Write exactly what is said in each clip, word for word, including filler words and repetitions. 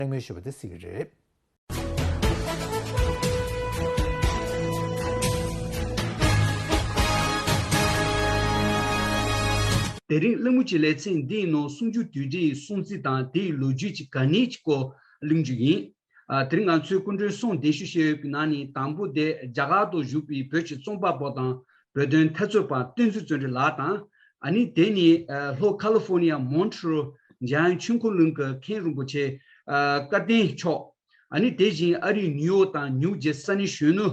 གླེང་མོལ་ཞུས་པ་དེ་གཟིགས་ཀྱི་རེད། དེ་རིང་གླེང་མོལ་གྱི་ལེ་ཚན་འདིའི་ནང་གསུམ་བཅུའི་དུས་དྲན་གྱི་སྲུང་བརྩི་དང་དེའི་ལོ་རྒྱུས་ཀྱི་གལ་གནད་ཀྱི་སྐོར་གླེང་རྒྱུ་ཡིན། ཨ། དེ་རིང་ང་ཚོའི་སྐུ་མགྲོན་གསུམ་གདན་ཞུ་བྱས་ཡོད་པའི་ནང་ནས་དང་པོ་དེ་རྒྱ་གར་དུ་བཞུགས་པའི་བོད་ཀྱི་རྩོམ་པ་པོ་དང་བོད་དོན་འཐབ་རྩོད་པ་བསྟན་འཛིན་བརྩོན་འགྲུས་ལགས་དང་། ཨ་ནི་དེ་ནས་ལྷོ་ཁ་ལི་ཧྥོ་ནི་ཡ་མོན་ཊི་རོལ་འཇམ་དབྱངས་ཆོས་འཁོར་གླིང་གི་མཁན་རིན་པོ་ཆེ་ཨ། སྐལ་ལྡན་མཆོག་ཨ་ནི་དེ་བཞིན་ཨ་རིའི་ནིའུ་ཡོག་དང་ནིའུ་ཇེ་སི་ས་གནས་གཞོན་ནུ་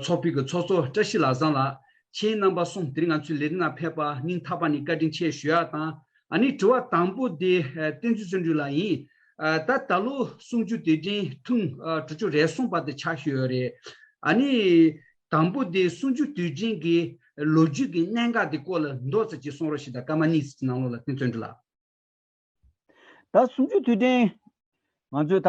ཚོགས་པའི་གི་ཚོགས་གཙོ་བཀྲ་ཤིས་ལྷ་བཟང་ལགས། ཁྱེད་རྣམ་པ་གསུམ་དེ་རིང་ང་ཚོའི་ལས་རིམ་ནང་ཕེབས་པར་སྙིང་ཐག་པ་ནས་བཀའ་དྲིན་ཆེ་ཞུ་ཡག་དང་། ཨ་ནི་དྲི་བ་དང་པོ་དེ་ཨ། བསྟན་འཛིན་བརྩོན་འགྲུས་ལགས་ཡིན། ཨ། ད་ད་ལོ་གསུམ་བཅུའི་དུས་དྲན་ཐེངས་ཨ། དྲུག་ཅུ་རེ་གསུམ་པ་དེ་ཆགས་བཞིན་ཡོད་རེད། ཨ་ནི་དང་པོ་དེ་གསུམ་བཅུའི་དུས་དྲན་གྱི་ལོ་རྒྱུས་ཀྱི་གནད་འགག་དེ་སྐོར་ལ་མདོ་ཙམ་ཅིག་གསུང་རོགས་ཞེས་དང་། སྐར་མ་གཉིས་ཙམ་ནང་ལོགས་ལ། བསྟན་འཛིན་བརྩོན་འགྲུས་ལགས། ད་གསུམ་བཅུའི་དུས་དྲན་ང་ཚོས་ད་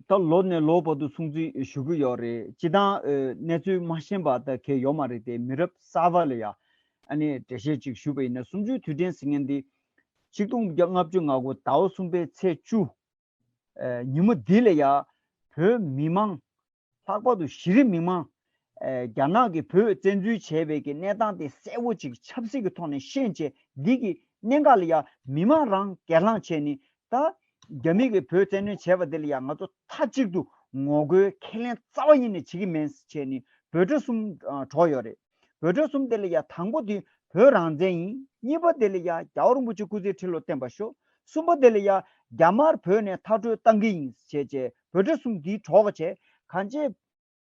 ད་ལོ་ནས་ལོ་བར་དུ་སྲུང་བརྩི་ཞུ་གི་ཡོད་རེད། སྤྱིར་བཏང་ཨ། གནས་ཚུལ་མ་ཤེས་པ་ད་གང་ཡང་ཡོད་མ་རེད་དེ། མི་རབས་གསར་པ་ལ་ཡ་ཨ་ནི་འགྲེལ་བཤད་ཅིག་ཞུས་པ་ཡིན་ན། གསུམ་བཅུའི་དུས་དྲན་ཟེར་མཁན་འདི་ཆིག་སྟོང་དགུ་བརྒྱ་ལྔ་བཅུ་ང་དགུ་ཟླ་བ་གསུམ་པའི་ཚེས་བཅུ། ཨ། ཉིན་མོ་འདི་ལ་ཡ་བོད་མི་མང་། ལྷག་པར་དུ་གཞི་རིམ་མི་མང་། ཨ། རྒྱ་ནག་གིས་བོད་བཙན་འཛུལ་བྱས་པའི་གི་གནས་སྟངས་དེ་གསལ་པོ་ཅིག་ཆབ་སྲིད་ཀྱི་ཐོག་ནས་ཤེས་བྱས། འདི་གི་གནད་འགག་ལ་ཡ་མི་མང་རང་སྒེར་ལངས་བྱས་ནས། ད་རྒྱ་མི་གིས་བོད་བཙན་གནོན་བྱས་པ་དེ་ལ་ཡ་ང་ཚོ་མཐའ་གཅིག་ཏུ་ངོ་རྒོལ་ཁས་ལེན་རྩ་བ་ཉིད་ནས་བྱེད་ཀྱི་མེད་བྱས་ནས་འབོད་སྒྲ་གསུམ་ཨ། སྒྲོག་ཡོད་རེད། འབོད་སྒྲ་གསུམ་དེ་ལ་ཡ་དང་པོ་དེ་བོད་རང་བཙན་ཡིན། གཉིས་པ་དེ་ལ་ཡ་རྒྱལ་བ་རིན་པོ་ཆེ་སྐུ་ཚེ་ཁྲི་ལོ་བརྟན་པར་ཤོག་གསུམ་པ་དེ་ལ་ཡ་རྒྱ་དམར་བོད་ནས་མཐར་སྐྲོད་བཏང་གི་ཡིན་ཞེས་བྱས་འབོད་སྒྲ་གསུམ་འདི་སྒྲོག་བྱས། གང་བྱས་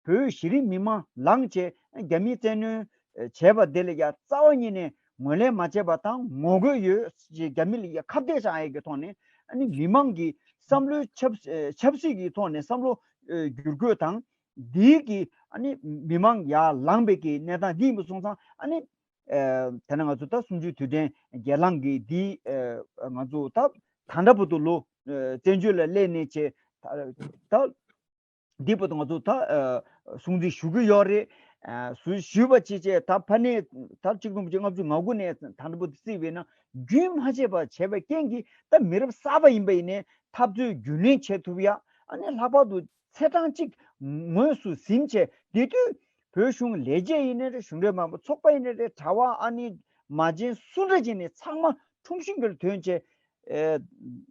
བོད་གཞི་རིམ་མི་མང་ལངས་བྱས་རྒྱ་མིས་བཙན་གནོན་བྱས་པ་དེ་ལ་ཡ་རྩ་བ་ཉིད་ནས་ངོས་ལེན་མ་བྱས་པ་དང་། ངོ་རྒོལ་ཡོད་ཅེས་རྒྱ་མི་ལ་ཡ་ཁ་གཏད་བཅག་ཡས་ཀྱི་ཐོག་ནས། ཨ་ནི་མི་མང་གི་བསམ་བློའི་ཆབ་ཆབ་སྲིད་ཀྱི་ཐོག་ནས་བསམ་བློ་ཨ། བསྒྱུར་བཀོད་དང་། འདིའི་གི་ཨ་ནི་མི་མང་ཡར་ལངས་པའི་གི་གནས་སྟངས་འདི་ཡིན་པ་སོང་ཙང་། ཨ་ནི་ཨ། དེ་ནས་ང་ཚོ་ད་གསུམ་བཅུའི་དུས་དྲན་སྒེར་ལངས་ཀྱི་འདི་ཨ། ང་ཚོ་ད་ད་ལྟ་བར་དུ་ལོ་ཨ། བཙན་བྱོལ་ལ་སླེབས་ནས་བྱས་ད་ད་འདི་བར་དུ་ང་ཚོ་ད་ཨ། སྲུང་བརྩི་ཞུ་གི་ཡོད་རེད། ཨ། ཞུ་ཞུས་པ་བྱས་བྱས་ད་ཕ་ནས་ད་ཆིག་སྟོང་དགུ་བརྒྱ་ལྔ་བཅུ་ང་དགུ་ནས་ད་ལྟ་བར་དུ་བརྩིས་པས་ན། རྒྱུན་མ་ཆད་པར་བྱས་པའི་རྐྱེན་གྱིས་ད་མི་རབས་གསར་པ་ཡིན་པ་ཡིན་ནའི་འཐབ་རྩོད་རྒྱུན་ལེན་བྱེད་ཐུབ་ཡ། ཨ་ནི་ལྷག་པར་དུ་ཚེས་གྲངས་གཅིག་ངོས་སུ་ཟིན་བྱས། དེ་དུས་བོད་གཞུང་ལས་བྱེད་ཡིན་ནའི་རེད། གཞུང་འབྲེལ་མ་ཡིན་པ་ཚོགས་པ་ཡིན་ནའི་རེད། གྲྭ་པ་ཨ་ནི་མ་བྱན་སུ་འདྲ་ཅིག་ནས་ཚང་མ་ཁྲོམ་གཞུང་གི་ཐོན་བྱས། ཨེ།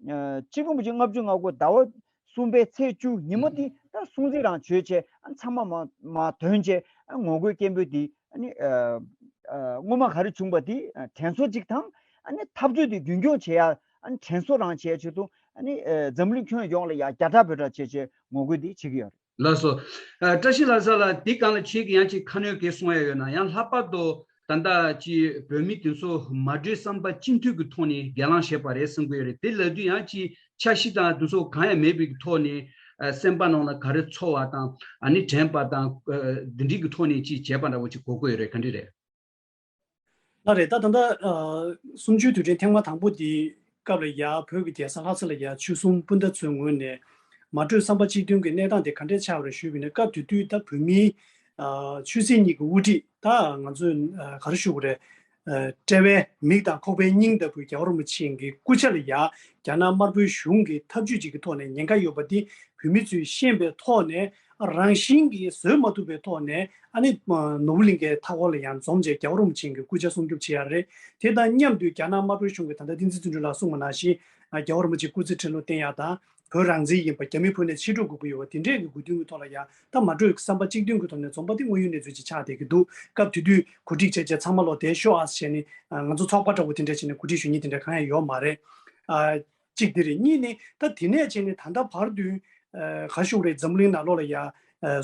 ཨེ། ཆིག་སྟོང་དགུ་བརྒྱ་ལྔ་བཅུ་ང་དགུ་ཟླ་བ་གསུམ་པའི་ཚེས་བཅུ་ཉིན་མོ་འདི་ད་སྲུང་བརྩི་རང་བྱོས་བྱས། ཨ། ཚང་མ་མ་མ་ཐོན་བྱས། ཨ། ངོ་རྒོལ་སྐད་འབོད་འདི་ཨ་ནི་ཨ། ཨ། སྔོན་མ་ག་རེ་བྱུང་བ་འདི་ཨ། དྲན་གསོ་ཅིག་དང་། ཨ་ནི་འཐབ་རྩོད་འདི་རྒྱུན་འཁྱོངས་བྱེད་ཡ། ཨ་ནི་དྲན་གསོ་རང་བྱེད་ཆེད་དུ། ཨ་ནི་ཨ། འཛམ་གླིང་ཁྱོན་ཡོངས་ལ་ཡ་རྒྱ་གྲགས་བོད་གྲགས་བྱས་བྱས་ངོ་རྒོལ་འདི་བྱེད་ཀྱི་ཡོད་རེད། ལགས་སོ། ཨ། བཀྲ་ཤིས་ལྷ་བཟང་ལགས། འདི་སྒང་ལ་ཁྱེད་ཀྱིས་ཡང་ཅིག་ཁ་སྣོན་གང་གསུང་ཡ་ཡོད་ན། ཡང་ལྷག་པར་དུ་ད་ལྟ་ཅིག་བོད་མི་དེ་ཚོ་མ་གྲོས་བསམ་པ་གཅིག་མཐུན་གྱི་ཐོག་ནས་སྒེར་ལངས་བྱས་པ་རེད་གསུང་གི་ཡོད་རེད། དེ་ལབ་དུས་ཡང་ཅིག་འཆར་གཞི་དང་དེ་ཚོ་གང་ཡང་མེད་པའི་ཐོག་ནས། ཨ། སེམས་པ་ནང་ལ་ག་རེ་ཚོར་བ་དང་། ཨ་ནི་དྲན་པ་དང་། ཨ། འདི་འདྲའི་གི་ཐོག་ནས་ཅིག་བྱས་པ་འདྲ་བོ་ཅིག་གོ་གི་ཡོད་རེད། ག་འདྲ་རེད། ལགས་རེད། ད་ད་ལྟ་ཨ། གསུམ་བཅུའི་དུས་དྲན་ཐེངས་མ་དང་པོ་འདིའི་སྐབས་ལ་ཡ་བོད་ཀྱི་རྒྱལ་ས་ལྷ་ས་ལ་ཡ་ཆོལ་གསུམ་སྤུན་ཟླ་ཚོའི་ངོས་ནས་མ་གྲོས་བསམ་པ་གཅིག་མཐུན་གྱི་གནས་སྟངས་དེ་ག་འདྲས་ཆགས་པ་རེད་ཞུས་པ་ཡིན་ན། སྐབས་དེ་དུས་ད་བོད་མིའི་ཨ། ཆོས་སྲིད་གཉིས་ཀྱི་དབུ་ཁྲིད། ད་ང་ཚོས་ཨ། ག་རེ་ཞུ་དགོས་རེད། ཨ། དཔྲལ་བའི་མིག་དང་ཁོག་པའི་སྙིང་ལྟ་བུའི་རྒྱལ་བ་རིན་པོ་ཆེ་གི་སྐུ་ཕྱྭ་ལ་ཡ་རྒྱ་ནག་དམར་པོའི་གཞུང་གི་ཐབས་ཇུས་ཅིག་གི་ཐོག་ནས་ཉེན་ཁ་ཡོད་པ་འདི་བོད་མི་ཚོས་ཤེས་པའི་ཐོག་ནས། རང་བཞིན་གྱིས་བཟོད་མ་ཐུབ་པའི་ཐོག་ནས། ཨ་ནི་ནོར་བུ་གླིང་གའི་མཐའ་འཁོར་ལ་ཡང་འཛོམས་བྱས་རྒྱལ་བ་རིན་པོ་ཆེ་གི་སྐུ་ཕྱྭ་སྲུང་སྐྱོབ་བྱེད་ཡ་རེད། དེ་དང་མཉམ་དུ་རྒྱ་ནག་དམར་པོའི་གཞུང་གིས་ད་ལྟ་བསྟན་འཛིན་བརྩོན་འགྲུས་ལགས་གསུངས་པ་ནང་བཞིན། ཨ། རྒྱལ་བ་རིན་པོ་ཆེའི་སྐུ་ཚེ་ཁྲི་ལོ་བརྟན་ཡ་དང་། བོད་རང་བཙན་ཡིན་པ། རྒྱ་མི་བོད་ནས་ཕྱིར་འགྲོ་དགོས་ཀྱི་ཡོད་པ་དེ་འདྲས་ཀྱི་དགོས་འདུན་གྱི་ཐོག་ལ་ཡ། ད་མ་གྲོས་བསམ་པ་གཅིག་མཐུན་གྱི་ཐོག་ནས་འཛོམས་པ་དེ་དངོས་ཡོད་གནས་ཚུལ་ཅིག་ཆགས་བསྡད་ཀྱི་འདུག་སྐབས་དེ་དུས་གོ་སྒྲིག་བྱས་བྱས་ཚང་མ་ལོག་བསྡད་ཤོག་ཨ་ཟེར་བྱས་ནས། ང་ཚོ་ཚོགས་པ་འདྲ་བོ་དེ་འདྲས་བྱས་ནས་གོ་སྒྲིག་ཞུ་མཁན་དེ་འདྲས་གང་ཡང་ཡོད་མ་རེད། ཨ། གཅིག་དེ་རེད། གཉིས་ནི་ད་དེ་ནས་བྱས་ནས་ད་ལྟ་བར་དུ། ཨ། ག་རེ་ཞུ་དགོས་རེད། འཛམ་གླིང་ནང་ལོགས་ལ་ཡ། ཨ།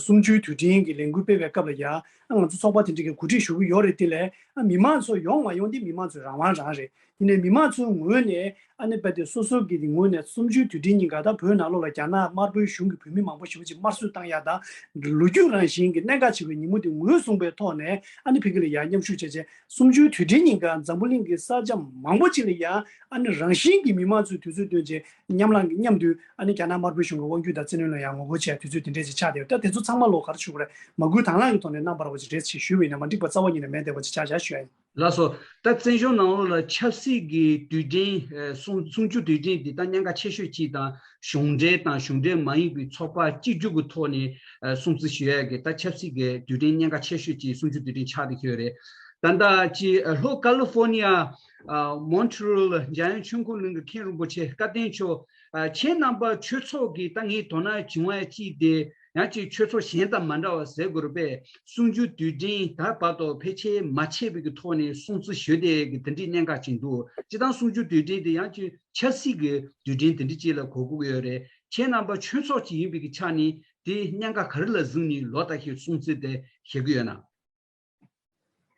གསུམ་བཅུའི་དུས་དྲན་གྱི་ལས་འགུལ་སྤེལ་བའི་སྐབས་ལ་ཡ། ཨ། ང་ཚོ་ཚོགས་པ་དེ་འདྲས་ཀྱིས་གོ་སྒྲིག་ཞུ་གི་ཡོད་རེད། དེ་ལས། ཨ། མི་མང་ཚོ་ཡོང་མ་ཡོང་དེ་མི་མང་ཚོའི་རང་དབང་རང་རེད། དེ་ནས་མི་མང་ཚོའི་ངོས་ནས། ཨ་ནི་རྦད་དེ་སོ་སོ་གི་ངོས་ནས་གསུམ་བཅུའི་དུས་དྲན་ཉིན་ཀ་ད་བོད་ནང་ལོགས་ལ་རྒྱ་ནག་དམར་པོའི་གཞུང་གིས་བོད་མི་མང་པོ་ཞེ་པོ་ཅིག་དམར་གསོད་བཏང་ཡ་དང་། ལོ་རྒྱུས་རང་བཞིན་གྱི་གནད་འགག་ཆེ་བའི་ཉིན་མོ་དེ་ངོས་བཟུང་པའི་ཐོག་ནས། ཨ་ནི་ཕ་གི་ལ་ཡ་མཉམ་ཞུགས་བྱས་བྱས། གསུམ་བཅུའི་དུས་དྲན་ཉིན་ཀ་འཛམ་བུ་གླིང་གི་ས་ཆ་མང་པོ་ཅིག་ལ་ཡ། ཨ་ནི་རང་བཞིན་གྱིས་མི་མང་ཚོས་དུས་ཚོད་བཏོན་བྱས་མཉམ་ལངས་ཀྱི་མཉམ་དུ། ཨ་ནི་རྒྱ་ནག་དམར་པོའི་གཞུང་གི་དབང་སྒྱུར་དང་བཙན་གནོན་ལ་ཡང་ངོ་རྒོལ་བྱས་དུས་ཚོད་དེ་འདྲས་ཅིག་ཆགས་བསྡད་ཡོད། ད་དེ་ཚོ་ཚང་མ་ལོག་ག་རེ་ཞུ་དགོས་རེད། མ་བསྐུལ་དང་བླངས་ཀྱི་ཐོག་ནས་གནང་བ་འདྲ་བོ་ཅིག་རེད་ཅེས་ཞུས་པ་ཡིན་ན་མ་འགྲིག་པ་རྩ་བ་ཉིད་ནས་མེད་བསྡད་པ་ཅིག་ཆགས་བཞག་ཞུ་ཡ་ཡིན། ལགས་སོ། ད་བཙན་བྱོལ་ནང་ལོགས་ལ་ཆབ་སྲིད་ཀྱི་དུས་དྲན། ཨ་གསུང་གསུང་ཆོས་དུས་དྲན་འདི་ད་གནད་འགག་ཆེ་ཤོས་གཅིག་དང་། གཞུང་འབྲེལ་དང་གཞུང་འབྲེལ་མ་ཡིན་པའི་ཚོགས་པ་གཅིག་གྱུར་གྱི་ཐོག་ནས་ཨ་སྲུང་བརྩི་ཞུ་ཡ་གི་ད་ཆབ་སྲིད་ཀྱི་དུས་དྲན་གནད་འགག་ཆེ་ཤོས་ཀྱི་གསུང་ཆོས་དུས་དྲན་ཆགས་བསྡད་ཡོད་རེད། ད་ལྟ་ཅི་ཨ་ལྷོ་ཀ་ལི་ཧྥོ་ནི་ཡ་ཨ་མོན་ཊི་རི་ཡལ་འཇམ་དབྱངས་ཆོས་འཁོར་གླིང་གི་མཁན་རིན་པོ་ཆེ་བཀའ་བསྟན་མཆོག་ཨ་ཁྱེད་རྣམ་པ་ཆོས་ཚོགས་ཀྱི་ད་ངས་དོ་སྣང་བྱུང་བ་གཅིག་དེ། ཡང་ཅིག་ཆོས་ཚོགས་གཞན་དང་མ་འདྲ་བ་ཟེར་དགོས་རེད་པས། གསུང་ཆོས་དུས་དྲན་ད་བར་དུ་ཕལ་ཆེར་མ་ཆད་པའི་གི་ཐོག་ནས་སྲུང་བརྩི་ཞུ་བསྡད་ཀྱི་དེ་འདྲའི་གནད་འགག་ཅིག་འདུག་སྤྱིར་བཏང་གསུང་ཆོས་དུས་དྲན་དེ་ཡང་ཅིག་ཆབ་སྲིད་ཀྱི་དུས་དྲན་དེ་འདྲ་ཅིག་ལ་གོ་དགོས་ཀྱི་ཡོད་རེད། ཁྱེད་རྣམ་པ་ཆོས་ཚོགས་ཅིག་ཡིན་པའི་གི་ཆ་ནས་དེ་གནད་འགག་ག་རེ་ལ་གཟིགས་ནས་ལོ་ལྟར་གྱི་སྲུང་བརྩི་དེ་བྱེད་ཀྱི་ཡོད་ན།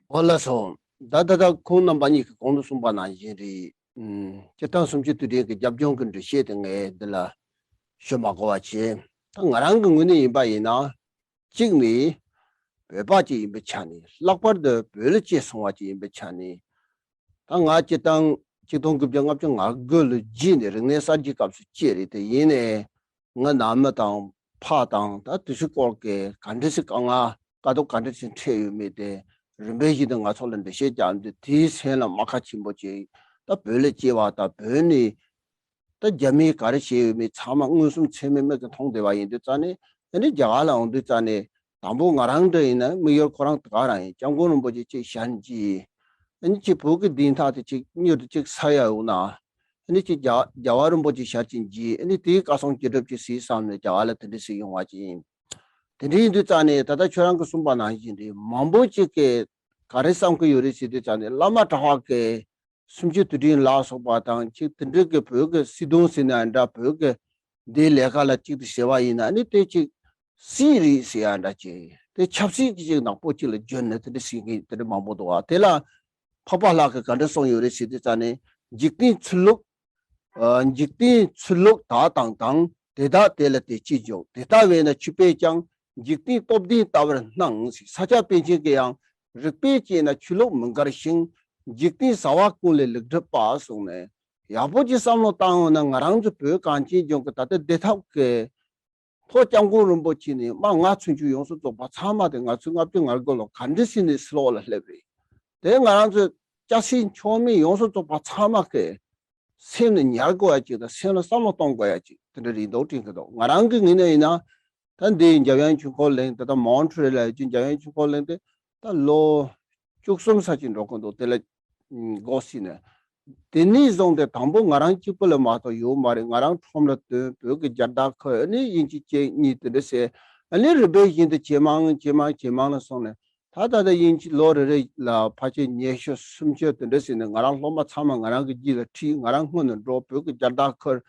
འོ་ལགས་སོ། ད་ད་ལྟ་ཁོང་རྣམ་པ་གཉིས་ཀྱིས་གོང་དུ་གསུངས་པ་ནང་བཞིན་རེད། ཨུམ། སྤྱིར་བཏང་གསུང་ཆོས་དུས་དྲན་གྱི་རྒྱབ་ལྗོངས་ཀྱི་འགྲེལ་བཤད་དེ་ངས་འདི་ལ་ཞུ་མ་དགོས་པ་བྱས། ད་ང་རང་གི་ངོས་ནས་ཡིན་པ་ཡིན་ན། གཅིག་ནི་བོད་པ་ཅིག་ཡིན་པའི་ཆ་ནས། ལྷག་པར་དུ་བོད་ལ་སྐྱེས་སོང་བ་ཅིག་ཡིན་པའི་ཆ་ནས། ད་ང་སྤྱིར་བཏང་ཆིག་སྟོང་དགུ་བརྒྱ་ལྔ་བཅུ་ང་དགུ་ལོའི་རྗེས་ནས་རིག་གནས་གསར་བརྗེ་སྐབས་སུ་སྐྱེས་རེད་དེ། ཡིན་ནའི་ང་ནང་མི་དང་ཕ་དང་ད་དེ་ཚོའི་སྐོར་གྱི་ག་འདྲ་ཞིག་དཀའ་ངལ་དཀའ་སྡུག་ག་འདྲ་ཞིག་འཕྲད་ཡོད་མེད་དེ་རིམ་པས་བཞིན་དུ་ང་ཚོ་ལ་འགྲེལ་བཤད་རྒྱག་འདུག་དེའི་སེམས་ལ་རྨ་ཁ་ཆེན་པོ་ཅིག་ད་བོད་ལ་སྐྱེས་པ་དང་བོད་ནས་ད་རྒྱ་མིས་ག་རེ་བྱས་ཡོད་མེད་ཚང་མ་མངོན་སུམ་ཚད་མའི་མིག་གིས་མཐོང་བསྡད་པ་ཡིན་དུས་ཙང་ནས། ཨ་ནི་རྒྱ་གར་ལ་འོང་དུས་ཙང་ནས། དང་པོ་ང་རང་འདྲ་ཡིན་ན་དམིགས་ཡུལ་ཁོ་རང་དེ་ག་རང་ཡིན། སྐྱབས་མགོན་རིན་པོ་ཆེ་གཅིག་ཞལ་མཇལ། ཨ་ནི་གཅིག་བོད་ཀྱི་བདེན་མཐའ་དེ་གཅིག་མྱུར་དུ་གཅིག་གསལ་ཡ་ཡོང་ན། ཨ་ནི་གཅིག་རྒྱ་རྒྱལ་བ་རིན་པོ་ཆེ་ཞལ་གཅིག་མཇལ། ཨ་ནི་དེའི་བཀའ་གསུང་ཅི་སྒྲུབ་ཅིག་ཟིན་བསམ་ནས་རྒྱ་གར་ལ་དེ་འདྲ་ཞིག་ཡོང་བ་ཅིག་ཡིན། དེ་འདྲ་ཡིན་དུས་ཙང་ནས་ད་ལྟ་ཁྱོད་རང་གིས་གསུངས་པ་ནང་བཞིན་རེད། མང་པོ་ཅིག་གིས་ག་རེ་བསམ་གྱི་ཡོད་རེད་ཟེར་དུས་ཙང་ནས། བླ་མ་གྲྭ་པ་གིས་གསུང་ཆོས་དུས་དྲན་ལ་སོགས་པ་དང་ཅིག་དེ་འདྲ་གི་བོད་ཀྱི་སྲིད་དོན་ཟེར་ན་འདྲ། བོད་ཀྱི་འདིའི་ལས་ཀ་ལ་ཅིག་ཏུ་ཟེར་བ་ཡིན་ན། ཨ་ནི་དེ་ཅིག་སྲིད་རེད་ཟེར་ཡ་འདྲ་ཅིག་དེ་ཆབ་སྲིད་ཀྱི་ཅིག་ནག་པོ་ཅིག་ལ་བརྗོད་ནས་དེ་འདྲ་ཟེར་མཁན་དེ་འདྲ་མང་པོ་འདུག་བ། དེ་ལ་འཕགས་པ་ལྷ་གིས་ག་འདྲ་གསུངས་ཡོད་རེད་ཟེར་དུས་ཙང་ནས། འཇིག་རྟེན་ཚུལ་ལུགས། ཨ། འཇིག་རྟེན་ཚུལ་ལུགས་དག་དང་དང་། དེ་དག་དེ་ལ་དེ་ཅིས་འཇུག་དེ་ལྟ་བས་ན་ཆོས་པས་ཀྱང་། འཇིག་རྟེན་སྟོབས་ལྡན་ལྟ་བར་སྣང་། ས་སྐྱ་པཎ་ཆེན་གྱིས་ཡང་། རིགས་པས་དཔྱད་ན་ཆོས་ལུགས་མི་འགལ་ཞིང་། འཇིག་རྟེན་བྱ་བ་ཀུན་ལས་ལེགས་གྲུབ་པ་གསུངས་ནས། ཡག་པོ་ཅིག་བསམ་བློ་བཏང་ཡོང་ན། ང་རང་ཚོ་བོད་གངས་ཅན་ལྗོངས་ཀྱི་ད་ལྟ་བདེ་ཐབས་ཀྱི་ལྷོ་སྐྱབས་མགོན་རིན་པོ་ཆེ་ནས་མར་ང་ཚུན་ཆད་ཡོངས་སུ་རྫོགས་པ་ཚང་མ་དེ་ང་ཚོའི་ལྔ་བཅུ་ང་དགུ་ལོ་ག་འདྲ་ཞིག་ནས་ཕྱི་ལོགས་ལ་སླེབས་རེད། དེ་ང་རང་ཚོའི་སྐྱ་སེར་མཆོག་དམན་ཡོངས་སུ་རྫོགས་པ་ཚང་མ་གི་སེམས་ནས་ཉར་དགོས་ཡ་ཅིག་དང་། སེམས་ལ་བསམ་བློ་གཏོང་དགོས་ཡ་ཅིག་དེ་འདྲ་རེད་འདུག་དྲན་གྱི་འདུག་ང་རང་གི་ངོས་ནས་ཡིན་ན། ད་འདི་འཇམ་དབྱངས་ཆོས་འཁོར་གླིང་། ད་ལྟ་མོན་ཊི་རེལ་ལ་ཡོད་ཀྱི་འཇམ་དབྱངས་ཆོས་འཁོར་གླིང་དེ་ད་ལོ་བཅུ་གསུམ་ཙམ་ཅིག་འགྲོ་གི་འདུག་དེ་ལ་འགོ་ཚུགས་ནས། དེ་ནས་བཟུང་སྟེ་དང་པོ་ང་རང་གཅིག་པུ་ལ་མ་གཏོགས་ཡོད་མ་རེད། ང་རང་ཁྲོམ་ལ་ཐོན། བོད་ཀྱི་རྒྱལ་དར་འཁྱེར། ཨ་ནི་དབྱིན་ཇི་སྐད་གཉིས་དེ་འདྲ་ཟེར། ཨ་ནི་རིམ་པས་བཞིན་དུ་ཇེ་མང་ཇེ་མང་ཇེ་མང་ལ་སོང་ནས། ད་ད་ལྟ་དབྱིན་ཇི་ལོ་རེ་རེ་ལ་ཕལ་ཆེར་ཉི་ཤུ་སུམ་ཅུ་དེ་འདྲ་ཟིན་ནས། ང་རང་སློབ་མ་ཚང་མ་ང་རང་གི་རྗེས་ལ་ཁྲིད། ང་རང་སྔོན་ནས་འགྲོ། བོད་ཀྱི་རྒྱལ་དར་འཁྱེར།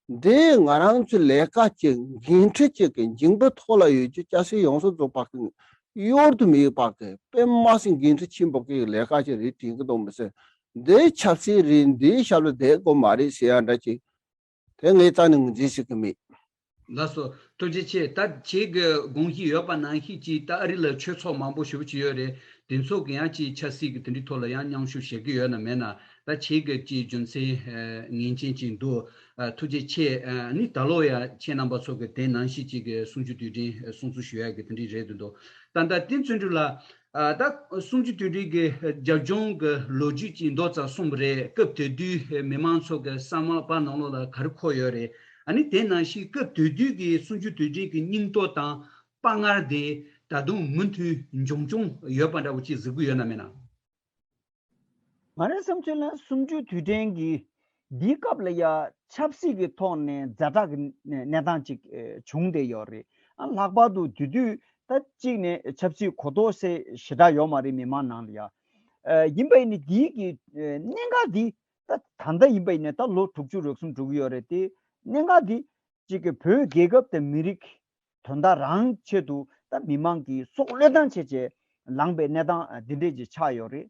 འདི་ང་རང་ཚོའི་ལས་ཀ་ཅིག་འགན་འཁྲི་ཅིག་གི་འཇིང་པའི་ཐོག་ལ་ཡོད་རྒྱུ། སྐྱ་སེར་ཡོངས་སུ་རྫོགས་པ་གི་གཡོལ་དུ་མེད་པ་གི་དཔེ་མ་སྲིད་འགན་འཁྲི་ཆེན་པོ་གི་ལས་ཀ་ཅིག་རེད་དྲན་གི་འདུག་མི་ཟེར། འདི་ཆབ་སྲིད་རེད། འདིའི་ཞབས་ལ་བསྡད་དགོས་མ་རེད་ཟེར་ཡ་འདྲ་ཅིག་དེ་ངའི་རྩ་ནས་ངོས་འཛིན་བྱེད་ཀྱི་མེད། ལགས་སོ། ཐུགས་རྗེ་ཆེ། ད་ཁྱེད་ཀྱི་དགོངས་གཞི་ཡོད་པ་ནང་བཞིན་ཅིག་ད་ཨ་རི་ལ་ཆོས་ཚོགས་མང་པོ་ཞེ་པོ་ཅིག་ཡོད་རེད། དེ་ཚོ་གི་ཡང་ཅིག་ཆབ་སྲིད་ཀྱི་དེ་འདྲའི་ཐོག་ལ་ཡང་མཉམ་ཞུགས་བྱེད་ཀྱི་ཡོད་ན་མེད་ན། ད་ཁྱེད་ཀྱི་ཅིག་རྒྱུ་མཚན་ངེས་ཅན་ཅིག་འདུག་ཨ། ཐུགས་རྗེ་ཆེ། ཨ་ནི་ད་ལོ་ཡང་ཁྱེད་རྣམ་པ་ཚོ་གི་དེ་ནང་བཞིན་ཅིག་གི་གསུང་ཆོས་དུས་དྲན་སྲུང་བརྩི་ཞུ་ཡ་གི་དེ་འདྲའི་རེད་འདུག་ད་ལྟ་དེ་བརྩོན་འགྲུས་ལགས། ཨ། ད་གསུང་ཆོས་དུས་དྲན་གྱི་རྒྱབ་ལྗོངས་ཀྱི་ལོ་རྒྱུས་ཀྱི་མདོ་ཙམ་གསུངས་པ་རེད། སྐབས་དེ་དུས་མི་མང་ཚོ་གི་བསམ་པ་ནང་ལོགས་ལ་ག་རེ་འཁོར་ཡོད་རེད། ཨ་ནི་དེ་ནང་བཞིན་སྐབས་དེ་དུས་ཀྱི་གསུང་ཆོས་དུས་དྲན་གྱི་སྙིང་སྟོབས་དང་དཔའ་ངར་དེ་ད་དུང་མུ་མཐུད་འབྱུང་འབྱུང་ཡོད་པ་འདྲ་བོ་ཅིག་གཟིགས་ཀྱི་ཡོད་ན་མེད་ན། ང་རའི་བསམ་ཚུལ་ལ་གསུང་ཆོས་དུས་དྲན་གྱི་འདིའི་སྐབས་ལ་ཡ་ཆབ་སྲིད་ཀྱི་ཐོག་ནས་ཛ་དྲག་གི་གནས་སྟངས་ཅིག་ཨེ་བྱུང་བསྡད་ཡོད་རེད། ཨ། ལྷག་པར་དུ་དེ་དུས་ད་གཅིག་ནས་ཆབ་སྲིད་གོ་རྟོགས་སེ་ཞེ་དྲག་ཡོད་མ་རེད་མི་མང་ནང་ལ་ཡ། ཨ། ཡིན་པ་ཡིན་ནའི་འདིའི་གི་ཨེ་གནད་འགག་འདི་ད་ད་ལྟ་ཡིན་པ་ཡིན་ནའི་ད་ལོ་དྲུག་ཅུ་རེ་གསུམ་འགྲོ་གི་ཡོད་རེད་དེ། གནད་འགག་འདི་གཅིག་གི་བོད་རྒྱལ་ཁབ་དང་མི་རིགས་དོན་དག་རང་ཆེད་དུ་ད་མི་མང་གི་སྲོག་བློས་བཏང་བྱས་བྱས་ལངས་པའི་གནས་སྟངས་འདི་འདྲས་ཅིག་ཆགས་ཡོད་རེད།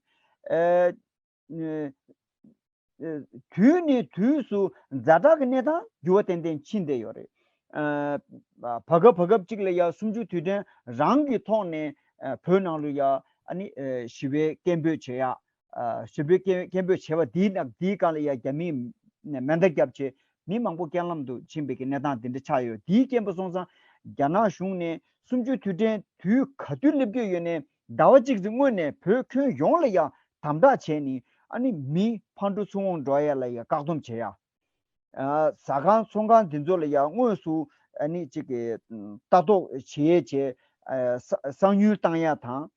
ཨ། ཨ། དུས་ནས་དུས་སུ་ཛ་དྲག་གི་གནས་སྟངས་འགྱུར་བ་ཏན་ཏན་ཕྱིན་བསྡད་ཡོད་རེད། ཨ། བར་སྐབས་བར་སྐབས་གཅིག་ལ་ཡ་གསུང་ཆོས་དུས་དྲན་རང་གི་ཐོག་ནས་ཨ་བོད་ནང་ལ་ཡ་ཨ་ནི་ཨ་ཞི་བའི་སྐད་འབོད་བྱེད་ཡ། ཨ་ཞི་བའི་སྐད་སྐད་འབོད་བྱས་པ་དེའི་ནང་དེའི་སྒང་ལ་ཡ་རྒྱ་མིས་མེ་མདའ་བརྒྱབ་བྱས་མི་མང་པོ་རྐྱེན་ལམ་དུ་ཕྱིན་པའི་གི་གནས་སྟངས་དེ་འདྲ་ཆགས་ཡོད། དེའི་རྐྱེན་པ་སོང་ཙང་རྒྱ་ནག་གཞུང་ནས་གསུང་ཆོས་དུས་དྲན་དུས་ག་དུས་སླེབས་ཀྱི་ཡོད་ནའི་ཟླ་བ་གཅིག་ཙམ་སྔོན་ནས་བོད་ཁྱོན་ཡོངས་ལ་ཡ་ དམ་དྲག་བྱས་ནས་ཨ་ནི་མི་ཕར་འགྲོ་ཚུར་འོང་འགྲོ་ཡ་ལ་ཡ་བཀག་སྡོམ་བྱེད་ཡ། ཨ་ཟ་ཁང་ཚོང་ཁང་འདི་ཚོ་ལ་ཡ་དངོས་སུ་ཨ་ནི་གཅིག་གི་ལྟ་རྟོག་བྱེད་ཡས་བྱས། ཨ་ས་གསང་ཉུལ་བཏང་ཡ་དང་།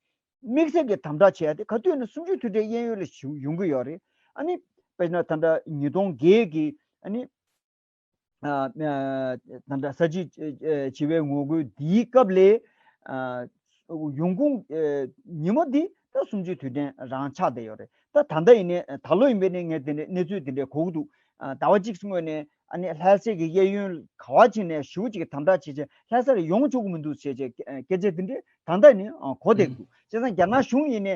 དམིགས་བསལ་གྱི་དམ་དྲག་བྱེད་ཡ་དེ་ག་དུས་ནས་གསུམ་བཅུའི་དུས་དྲན་གཡས་གཡོན་ལ་ཞུ་ཡོང་གི་ཡོད་རེད། ཨ་ནི་དཔེར་ན་ད་ལྟ་ཉིས་སྟོང་བརྒྱད་ཀྱི་ཨ་ནི་ཨ་ཨ་ད་ལྟ་ས་བྱི་ཨ་བྱི་བའི་ངོ་རྒོལ་འདིའི་སྐབས་ལས་ཨ་ཡོང་ཁུངས་ཨ་ཉིན་མོ་འདི་ད་གསུམ་བཅུའི་དུས་དྲན་རང་ཆགས་བསྡད་ཡོད་རེད། ད་ད་ལྟ་ཡིན་ནའི་ད་ལོ་ཡིན་པའི་ནི་ངས་དེ་འདྲའི་གནས་ཚུལ་དེ་འདྲའི་གོ་གི་འདུག་ཨ་ཟླ་བ་གཅིག་སྔོན་ནས་ཨ་ནི་ལྷ་སའི་གི་གཡས་གཡོན་ག་བ་ཅིག་ནས་ཞེ་པོ་ཅིག་གི་དམ་དྲག་བྱེད་བྱས་ལྷ་སར་ཡོང་ཆོག་གི་མི་འདུག་ཟེར་བྱས་སྐད་ཆ་དེ་འདྲའི་ད་ལྟ་ནི་གོ་བསྡད་ཀྱི་འདུག་བྱས་ཙང་རྒྱ་ནག་གཞུང་ཡིན་ནའི་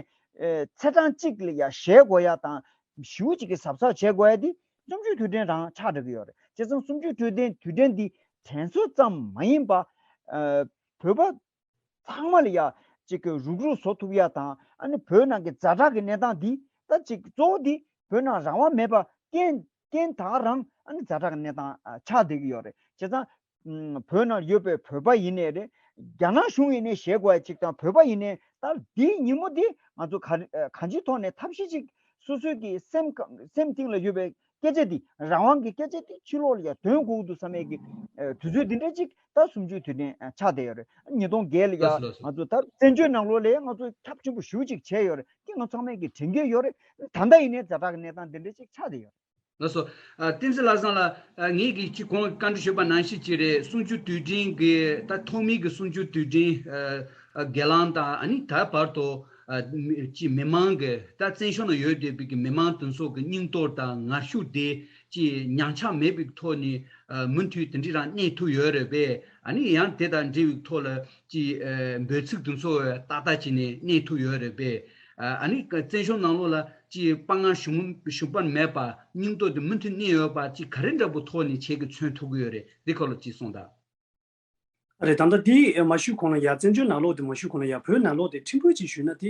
ཚེས་གྲངས་གཅིག་ལ་ཡ་ཞལ་གོ་ཡ་དང་ཞེ་པོ་ཅིག་གི་གཟབ་གཟབ་བྱེད་དགོས་ཡ་དེ་གསུམ་བཅུའི་དུས་དྲན་རང་ཆགས་འགྲོ་གི་ཡོད་རེད། བྱས་ཙང་གསུམ་བཅུའི་དུས་དྲན་དུས་དྲན་འདི་དྲན་གསོ་ཙམ་མ་ཡིན་པ་བོད་པ་ཚང་མ་ལ་ཡ་གཅིག་གི་རུག་རུག་བཟོ་ཐུབ་ཡ་དང་ཨ་ནི་བོད་ནང་གི་ཛ་དྲག་གི་གནས་སྟངས་འདི་ད་གཅིག་གཙོ་བོ་འདི་བོད་ནང་རང་དབང་མེད་པ་རྐྱེན་རྐྱེན་ད་ག་རང་ཨ་ནི་ཛ་དྲག་གི་གནས་སྟངས་ཆགས་བསྡད་ཀྱི་ཡོད་རེད། བྱས་ཙང་བོད་ནང་ཡོད་པའི་བོད་པ་ཡིན་ནའི་རེད། རྒྱ་ནག་གཞུང་ཡིན་ནའི་ཞེད་དགོས་ཡ་གཅིག་དང་བོད་པ་ཡིན་ནའི་ད་འདིའི་ཉིན་མོ་འདི་ང་ཚོ་ག་རེ་གང་ཅིའི་ཐོག་ནས་ཐབས་ཤེས་གཅིག་སོ་སོའི་གི་སེམས་སེམས་གཏིང་ལ་ཡོད་པའི་སྐད་ཆ་འདི་རང་དབང་གི་སྐད་ཆ་འདི་ཕྱི་ལོགས་ལ་ཡ་ཐོན་དགོས་འདུག་བསམ་ཡས་ཀྱི་ཨ་དུས་ཚོད་འདི་འདྲ་ཅིག་ད་གསུམ་བཅུའི་དུས་དྲན་ཨ་ཆགས་བསྡད་ཡོད་རེད། ཉིས་སྟོང་བརྒྱད་ལ་ཡ་ལགས་སོ་ལགས་སོ། ང་ཚོ་ད་བཙན་བྱོལ་ནང་ལོགས་ལ་ཡ་ང་ཚོ་ཁྱབ་ཆེན་པོ་ཞེ་པོ་ཅིག་བྱས་ཡོད་རེད། དེ་ང་ཚང་མས་ཀྱི་དྲན་གྱི་ཡོད་རེད། ད་ལྟ་ཡིན་ནའི་ཛ་དྲག་གི་གནས་སྟངས་འདི་འདྲ་ཅིག་ཆགས་བསྡད་ཡོད་རེད། ལགས་སོ། ཨ་བསྟན་འཛིན་བློ་བཟང་ལགས། ཨ་ངས་ཀྱིས་ཅིག་གོང་བཀའ་འདྲི་ཞུས་པ་ནང་བཞིན་ཅིག་རེད། གསུམ་བཅུའི་དུས་དྲན་གྱི་ད་ཐོག་མའི་གི་གསུམ་བཅུའི་དུས་དྲན་ཨ་ཨ་སྒེར་ལངས་དང་ཨ་ནི་ད་བར་དུ་ཨ་མི་ཅིག་མི་མང་གི་ད་བཙན་བྱོལ་ནང་ཡོད་བསྡད་པའི་གི་མི་མང་དེ་ཚོ་གི་སྙིང་སྟོབས་དང་ངར་ཤུགས་དེ་ཅིག་ཉམས་ཆག་མེད་པའི་ཐོག་ནས་ཨ་མུ་མཐུད་དེ་འདྲ་རང་གནས་ཐུབ་ཡོད་རེད་པས། ཨ་ནི་ཡང་དེ་དང་འབྲེལ་བའི་ཐོག་ལ་ཅིག་ཨ་འབོད་ཚིག་དེ་ཚོ་ཏག་ཏག་ཅིག་ནས་གནས་ཐུབ་ཡོད་རེད་པས། ཨ་ནི་བཙན་བྱོལ་ནང་ལོགས་ལ་ཅིག་དཔའ་ངར་ཞུམ་ཞུམ་པ་མེད་པ་སྙིང་སྟོབས་དེ་མུ་མཐུད་གནས་ཡོད་པ་ཅིག་ག་རེ་འདྲ་པོ་ཐོག་ནས་ཁྱེད་ཀྱིས་མཚོན་ཐུབ་ཀྱི་ཡོད་རེད། འདི་སྐོར་ལ་ཅིག་གསུངས་དང་། རེད། ད་ལྟ་འདི་མ་ཞུས་གོང་ལ་ཡ་བཙན་བྱོལ་ནང་ལོགས་དེ་མ་ཞུས་གོང་ལ་ཡ་བོད་ནང་ལོགས་དེ་ཕྲན་བུ་ཅིག་ཞུས་ན་དེ་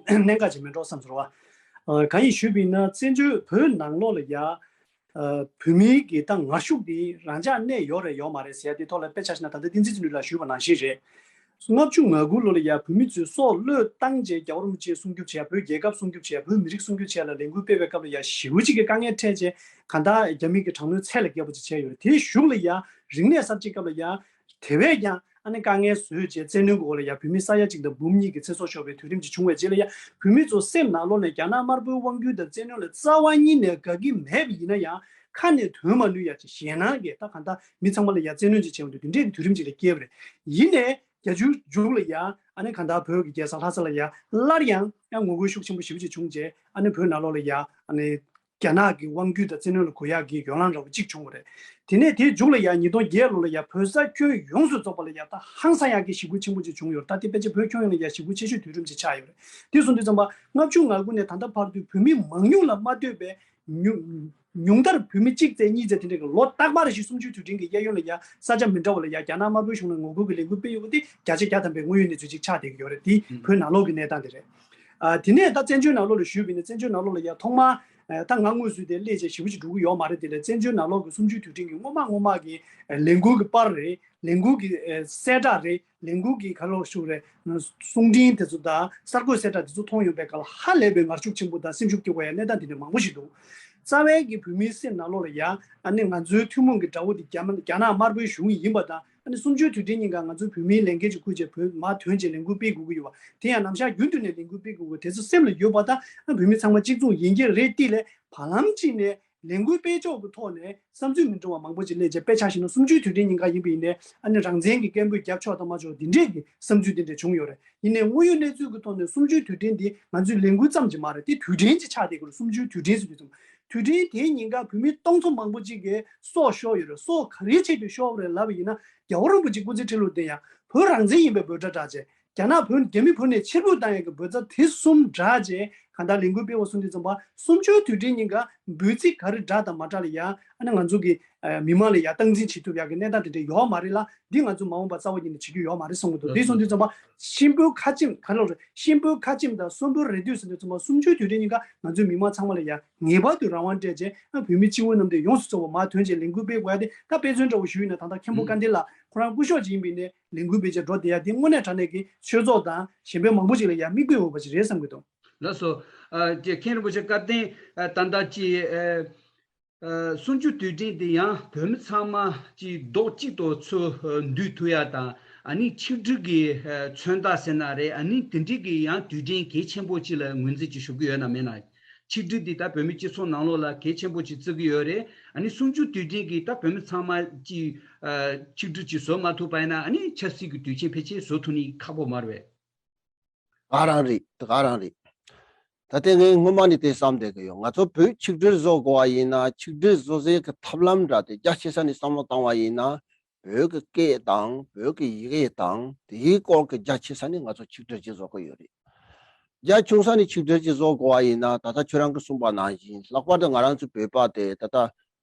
གནད་འགག་ཅིག་མིན་འགྲོ་བསམ་སོང་བ། གང་ཡིན་ཞུས་པ་ཡིན་ན་བཙན་བྱོལ་བོད་ནང་ལོགས་ལ་ཡ། ཨ་བོད་མིའི་གི་ད་ངར་ཤུགས་དེ་རང་འཇགས་གནས་ཡོད་རེད་ཡོད་མ་རེད་ཟེར་ཡ་དེ་ཐོག་ལ་དཔེ་ཆ་བཞག་ན་ད་ལྟ་བསྟན་འཛིན་བརྩོན་འགྲུས་ལགས་ཞུས་པ་ནང་བཞིན་རེད། ལྔ་བཅུ་ང་དགུ་ལོ་ལ་ཡ་བོད་མི་ཚོས་སྲོག་བློས་བཏང་བྱས་རྒྱལ་བ་རིན་པོ་ཆེ་སྲུང་སྐྱོབ་བྱས་བོད་རྒྱལ་ཁབ་སྲུང་སྐྱོབ་བྱས་བོད་མི་རིགས་སྲུང་སྐྱོབ་བྱས་ལ་ལས་འགུལ་སྤེལ་བའི་སྐབས་ལ་ཡ་ཞེ་པོ་ཅིག་གི་དཀའ་ངལ་འཕྲད་བྱས་གང་ལྟར་རྒྱ་མི་གི་དྲག་གནོན་ཚད་ལས་བརྒལ་བ་ཅིག་བྱས་ཡོད་རེད། དེའི་གཞུག་ལ་ཡ་རིག་གནས་གསར་བརྗེའི་སྐབས་ལ་ཡ་དེ་བས་ཀྱང་ཨ་ནི་དཀའ་ངལ་བཟོས་བྱས་བཙན་གནོན་གྱི་འོག་ལ་ཡ་བོད་མི་ས་ཡ་གཅིག་དང་འབུམ་གཉིས་ཀྱི་ཚེ་སྲོག་ཤོར་བའི་དུས་རིམ་ཅིག་བྱུང་བའི་རྗེས་ལ་ཡ་བོད་མི་ཚོ་སེམས་ནང་ལོགས་ནས་རྒྱ་ནག་དམར་པོའི་དབང་སྒྱུར་དང་བཙན་གནོན་ལ་རྩ་བ་ཉིད་ནས་དགའ་གི་མེད་པ་ཡིན་ན་ཡང་ཁ་ནས་དོན་མ་ལུས་ཡ་ཅིག་ཞེད་སྣང་གིས་ད་གང་ལྟར་མི་ཚང་མ་ལ་ཡ་བཙན་གནོན་ཅིག་བྱས་ཡོང་དུས་དེ་འདྲའི་གི་དུས་རིམ་ཅིག་ལ་སྐྱེལ་བ་རེད། ཡིན་ནའི་བརྒྱད་ཅུའི་མཇུག་ལ་ཡ་ཨ་ནི་གང་ལྟར་བོད་ཀྱི་རྒྱལ་ས་ལྷ་ས་ལ་ཡ་སླར་ཡང་ཡང་ངོ་རྒོལ་ཤུགས་ཆེན་པོ་ཞེ་པོ་ཅིག་བྱུང་རྗེས་ཨ་ནི་བོད་ནང་ལོགས་ལ་ཡ་ཨ་ནི། རྒྱ་ནག་གི་དབང་སྒྱུར་དང་བཙན་གནོན་ལ་གུ་ཡངས་ཀྱི་ཡོ་ལང་འདྲ་བོ་གཅིག་བྱུང་བ་རེད། དེ་ནས་དེའི་མཇུག་ལ་ཡང་ཉིས་སྟོང་བརྒྱད་ལོ་ལ་ཡང་བོད་ས་ཁྱོན་ཡོངས་སུ་རྫོགས་པ་ལ་ཡང་ད་ཧང་སང་ཡག་གི་ཞི་རྒོལ་ཆེན་པོ་ཅིག་བྱུང་ཡོད་རེད། ད་དེ་ཕལ་ཆེར་བོད་ཁྱོན་ཡོངས་ལ་ཡང་ཞི་རྒོལ་ཆེ་ཤོས་དུས་རིམ་ཅིག་ཆགས་ཡོད་རེད། དེ་སོང་དུས་ཙམ་པ་ལྔ་བཅུ་ང་དགུ་ནས་ད་ལྟ་བར་དུ་བོད་མི་མང་ཉུང་ལ་མ་ལྟོས་པའི་ཉུང་ཉུང་མཐར་བོད་མི་གཅིག་ཙམ་གཉིས་ཙམ་དེ་འདྲ་གི་ལོ་རྟག་པར་བཞིན་གསུམ་བཅུའི་དུས་དྲན་གྱི་གཡས་གཡོན་ལ་ཡང་ས་ཆ་མི་འདྲ་བ་ལ་ཡང་རྒྱ་ནག་དམར་པོའི་གཞུང་ལ་ངོ་རྒོལ་གྱི་ལས་འགུལ་སྤེལ་ཡོད་པ་དེ་བརྒྱ་ཆ་བརྒྱ་ཐམ་པའི་དངོས་ཡོད་གནས་ཚུལ་ཅིག་ཆགས་བསྡད་ཀྱི་ཡོད་རེད། དེ་བོད་ནང་ལོགས་ཀྱི་གནས་སྟངས་དེ་རེད། ཨ་དེ་ནས་ད་བཙན་བྱོལ་ནང་ལོགས་ལ་ཞུས་པ་ཡིན་ན་བཙན་བྱོལ་ནང་ལོགས་ལ་ཡ་ཐོག་མར་ཨ་ད་ང་དངོས་སུ་དེ་སླེབས་བྱས་ཞེ་པོ་ཅིག་འགྲོ་གི་ཡོད་མ་རེད། དེ་ལས་བཙན་བྱོལ་ནང་ལོགས་ཀྱི་གསུམ་བཅུའི་དུས་དྲན་གྱི་སྔོན་མ་སྔོན་མ་གི་ཨ་ལས་འགུལ་གྱི་པར་རེད། ལས་འགུལ་གྱི་ཨ་གསལ་བསྒྲགས་རེད། ལས་འགུལ་གྱི་ག་རེ་ཞུ་དགོས་རེད། གསུང་འཕྲིན་དེ་ཚོ་དང་གསར་འགོད་གསལ་བསྒྲགས་དེ་ཚོ་མཐོང་ཡོང་པའི་སྐབས་ལ་ཧ་ལས་པའི་ངར་ཤུགས་ཆེན་པོ་དང་སེམས་ཤུགས་སྐྱེ་དགོས་ཡ་གནས་སྟངས་དེ་འདྲ་མང་པོ་ཞིག་འདུག་རྩ་བའི་གི་བོད་མིའི་སེམས་ནང་ལོགས་ལ་ཡ་ཨ་ནི་ང་ཚོའི་ཐུན་མོང་གི་དགྲ་བོ་དེ་རྒྱ་མ་རྒྱ་ནག་དམར་པོའི་གཞུང་ཡིན་པ་དང་། ཨ་ནི་གསུམ་བཅུའི་དུས་དྲན་ཉིན་ཀ་ང་ཚོའི་བོད་མིའི་ལས་འགན་ཅིག་ཁུར་བྱས་བོད་མར་ཐོན་བྱས་ལས་འགུལ་སྤེལ་དགོས་ཀྱི་ཡོད་པ་དེ་ཡང་ནམ་ཞག་རྒྱུན་དུ་ནས་ལས་འགུལ་སྤེལ་དགོས་ཀྱི་དེ་ཚོ་སེམས་ལ་ཡོད་པ་དང་ཨ་བོད་མི་ཚང་མ་གཅིག་མཚུངས་ཡིན་གྱི་རེད། དེ་ལས་བར་ལམ་གཅིག་ནས་ལས་འགུལ་སྤེལ་ཕྱོགས་ཀྱི་ཐོག་ནས་བསམ་ཚུལ་མི་འདྲ་བ་མང་པོ་ཅིག་སླེབས་བྱས་དཔེ་ཆ་བཞག་ན་གསུམ་བཅུའི་དུས་དྲན་ཉིན་ཀ་ཡིན་པ་ཡིན་ནའི་ཨ་ནི་རང་བཙན་གྱི་སྐད་འབོད་རྒྱབ་ཆོག་དང་མ་ཆོག་འདི་འདྲས་ཀྱི་བསམ་ཚུལ་འདི་འདྲས་བྱུང་ཡོད་རེད། ཡིན་ནའི་དངོས་ཡོད་གནས་ཚུལ་གྱི་ཐོག་ནས་གསུམ་བཅུའི་དུས་དྲན་འདི་ང་ཚོའི་ལས་འགུལ་ཙམ་གྱི་མ་རེད། དེ་དུས་དྲན་ཅིག་ཆགས་བསྡད་ཀྱི་རེད། གསུམ་བཅུའི་དུས་དྲན་ཟེར་དུས་ཙམ་དུས་དྲན་དེའི་ཉིན་ཀ་བོད་མི་སྟོང་ཚོ་མང་པོ་ཅིག་གིས་སྲོག་ཤོར་ཡོད་རེད། སྲོག་ག་རེའི་ཆེད་དུ་ཤོར་བ་རེད་ལབ་པ་ཡིན་ན་རྒྱལ་བ་རིན་པོ་ཆེ་སྐུ་ཚེ་ཁྲི་ལོ་བརྟན་ཡ་བོད་རང་བཙན་ཡིན་པའི་འབོད་སྒྲ་བསྒྲགས་བྱས། རྒྱ་ནག་བོད་རྒྱ་མི་བོད་ནས་ཕྱིར་འབུད་བཏང་ཡག་གི་འབོད་སྒྲ་དེ་གསུམ་བསྒྲགས་རྗེས་གང་ལྟར་ལས་འགུལ་སྤེལ་བ་སོང་དུས་ཙམ་པ་གསུམ་བཅུའི་དུས་དྲན་ཉིན་ཀ་འབོད་ཚིག་ག་རེ་བསྒྲགས་དང་མ་བསྒྲགས་ལ་ཡ་ཨ་ནི་ང་ཚོ་གི་མི་མང་ལ་ཡ་སྟངས་འཛིན་བྱེད་ཐུབ་ཡག་གི་གནས་སྟངས་དེ་འདྲ་ཡོད་མ་རེད་ལ། འདི་ང་ཚོ་མ་འོངས་པ་རྩ་བ་ཉིད་ནས་བྱེད་རྒྱུ་ཡོད་མ་རེད་བསམ་གི་འདུག་དེ་སོང་དུས་ཙམ་པ་གཤིན་པོའི་ཁ་ཆེམས་ག་ལ་རེད། གཤིན་པོའི་ཁ་ཆེམས་དང་གསོན་པོའི་རེ་ལྟོས་ཟེར་དུས་ཙམ་པ་གསུམ་བཅུའི་དུས་དྲན་ཉིན་ཀ་ང་ཚོའི་མི་མང་ཚང་མ་ལ་ཡ་ངེས་པར་དུ་རང་དབང་སྤྲད་རྗེས་ཨ་བོད་མི་སྤྱི་བོ་གནམ་བསྟན་ཡོངས་སུ་རྫོགས་པ་མར་ཐོན་རྗེས་ལས་འགུལ་སྤེལ་དགོས་ཡ་དེ་ད་དཔེ་མཚོན་འདྲ་བོ་ཞུས་ཡིན་ན་ད་ལྟ་མཁན་པོ་ཀ་འདི་ལགས་ཁོ་རང་སྐུ་ཞབས་ཅིག་ཡིན་པའི་ནས། ལས་འགུལ་སྤེལ་བྱས་འགྲོ་བསྡད་ཡ་དེ་དངོས་གནས་དྲང་གནས་ཀྱི་ཆོས་ཚོགས་དང་གཞན་པའི་མང་པོ་ཅིག་ལ་ཡ་མིག་དཔེ་འོས་པ་ཅིག་རེད་བསམ་གྱི་འདུག་ལགས་སོ། ཨ་ཀྱེ་མཁན་རིན་པོ་ཆེ་བཀའ་བསྟན། ཨ་ད་ལྟ་ཀྱི་ཨ་ཨ་གསུམ་བཅུ་དུས་དྲན་དེ་ཡང་བོད་མི་ཚང་མ་ཀྱི་རྡོག་གཅིག་ཏུ་ཚུར་ཨ་འདུས་ཐུབ་ཡ་དང་། ཨ་ནི་ཆིག་སྒྲིལ་གྱི་ཨ་མཚོན་རྟགས་ཟེར་ན་རེད། ཨ་ནི་དེ་འདྲའི་གི་ཡང་དུས་དྲན་གལ་ཆེན་པོ་ཅིག་ལ་ངོས་འཛིན་ཅིག་ཞུ་གི་ཡོད་ན་མེད་ན། ཆིག་སྒྲིལ་འདི་ད་བོད་མི་སྤྱི་ཚོགས་ནང་ལོགས་ལ་གལ་ཆེན་པོ་ཅིག་བརྩི་གི་ཡོད་རེད། ཨ་ནི་གསུམ་བཅུ་དུས་དྲན་གྱི་ད་བོད་མི་ཚང་མ་ཀྱི་ཨ་ཆིག་སྒྲིལ་ཅིག་བཟོ་མ་ཐུབ་པ་ཡིན་ན། ཨ་ནི་ཆབ་སྲིད་ཀྱི་དུས་ཆེན་ཕལ་ཆེར་བཟོ་ཐུབ་ནི་ཁག་པོ་མ་རེད་པས། ག་རང་རེད། དེ་ག་རང་རེད། ད་ལྟ་ངས་སྔོན་མ་ནས་དེ་བསམ་བསྡད་ཀྱི་ཡོད། ང་ཚོ་བོད་ཆིག་སྒྲིལ་བཟོ་དགོས་པ་ཡིན་ན། ཆིག་སྒྲིལ་བཟོ་སའི་གི་ཐབས་ལམ་འདྲ་དེ་རྒྱ་ཆེ་ས་ནས་བསམ་བློ་བཏང་བ་ཡིན་ན། བོད་ཀྱི་སྐད་དང་བོད་ཀྱི་ཡི་གེ་དང་དེའི་སྐོར་གྱི་རྒྱ་ཆེ་ས་ནས་ང་ཚོ་ཆིག་སྒྲིལ་ཅིག་བཟོ་དགོས་ཡོད་རེད། རྒྱ་ཆུང་ས་ནས་ཆིག་སྒྲིལ་ཅིག་བཟོ་དགོས་པ་ཡིན་ན། ད་ལྟ་ཁྱོད་རང་གིས་གསུངས་པ་ནང་བཞིན། ལྷག་པར་དུ་ང་རང་ཚོའི་བོད་པ་དེ་ད་ལྟ་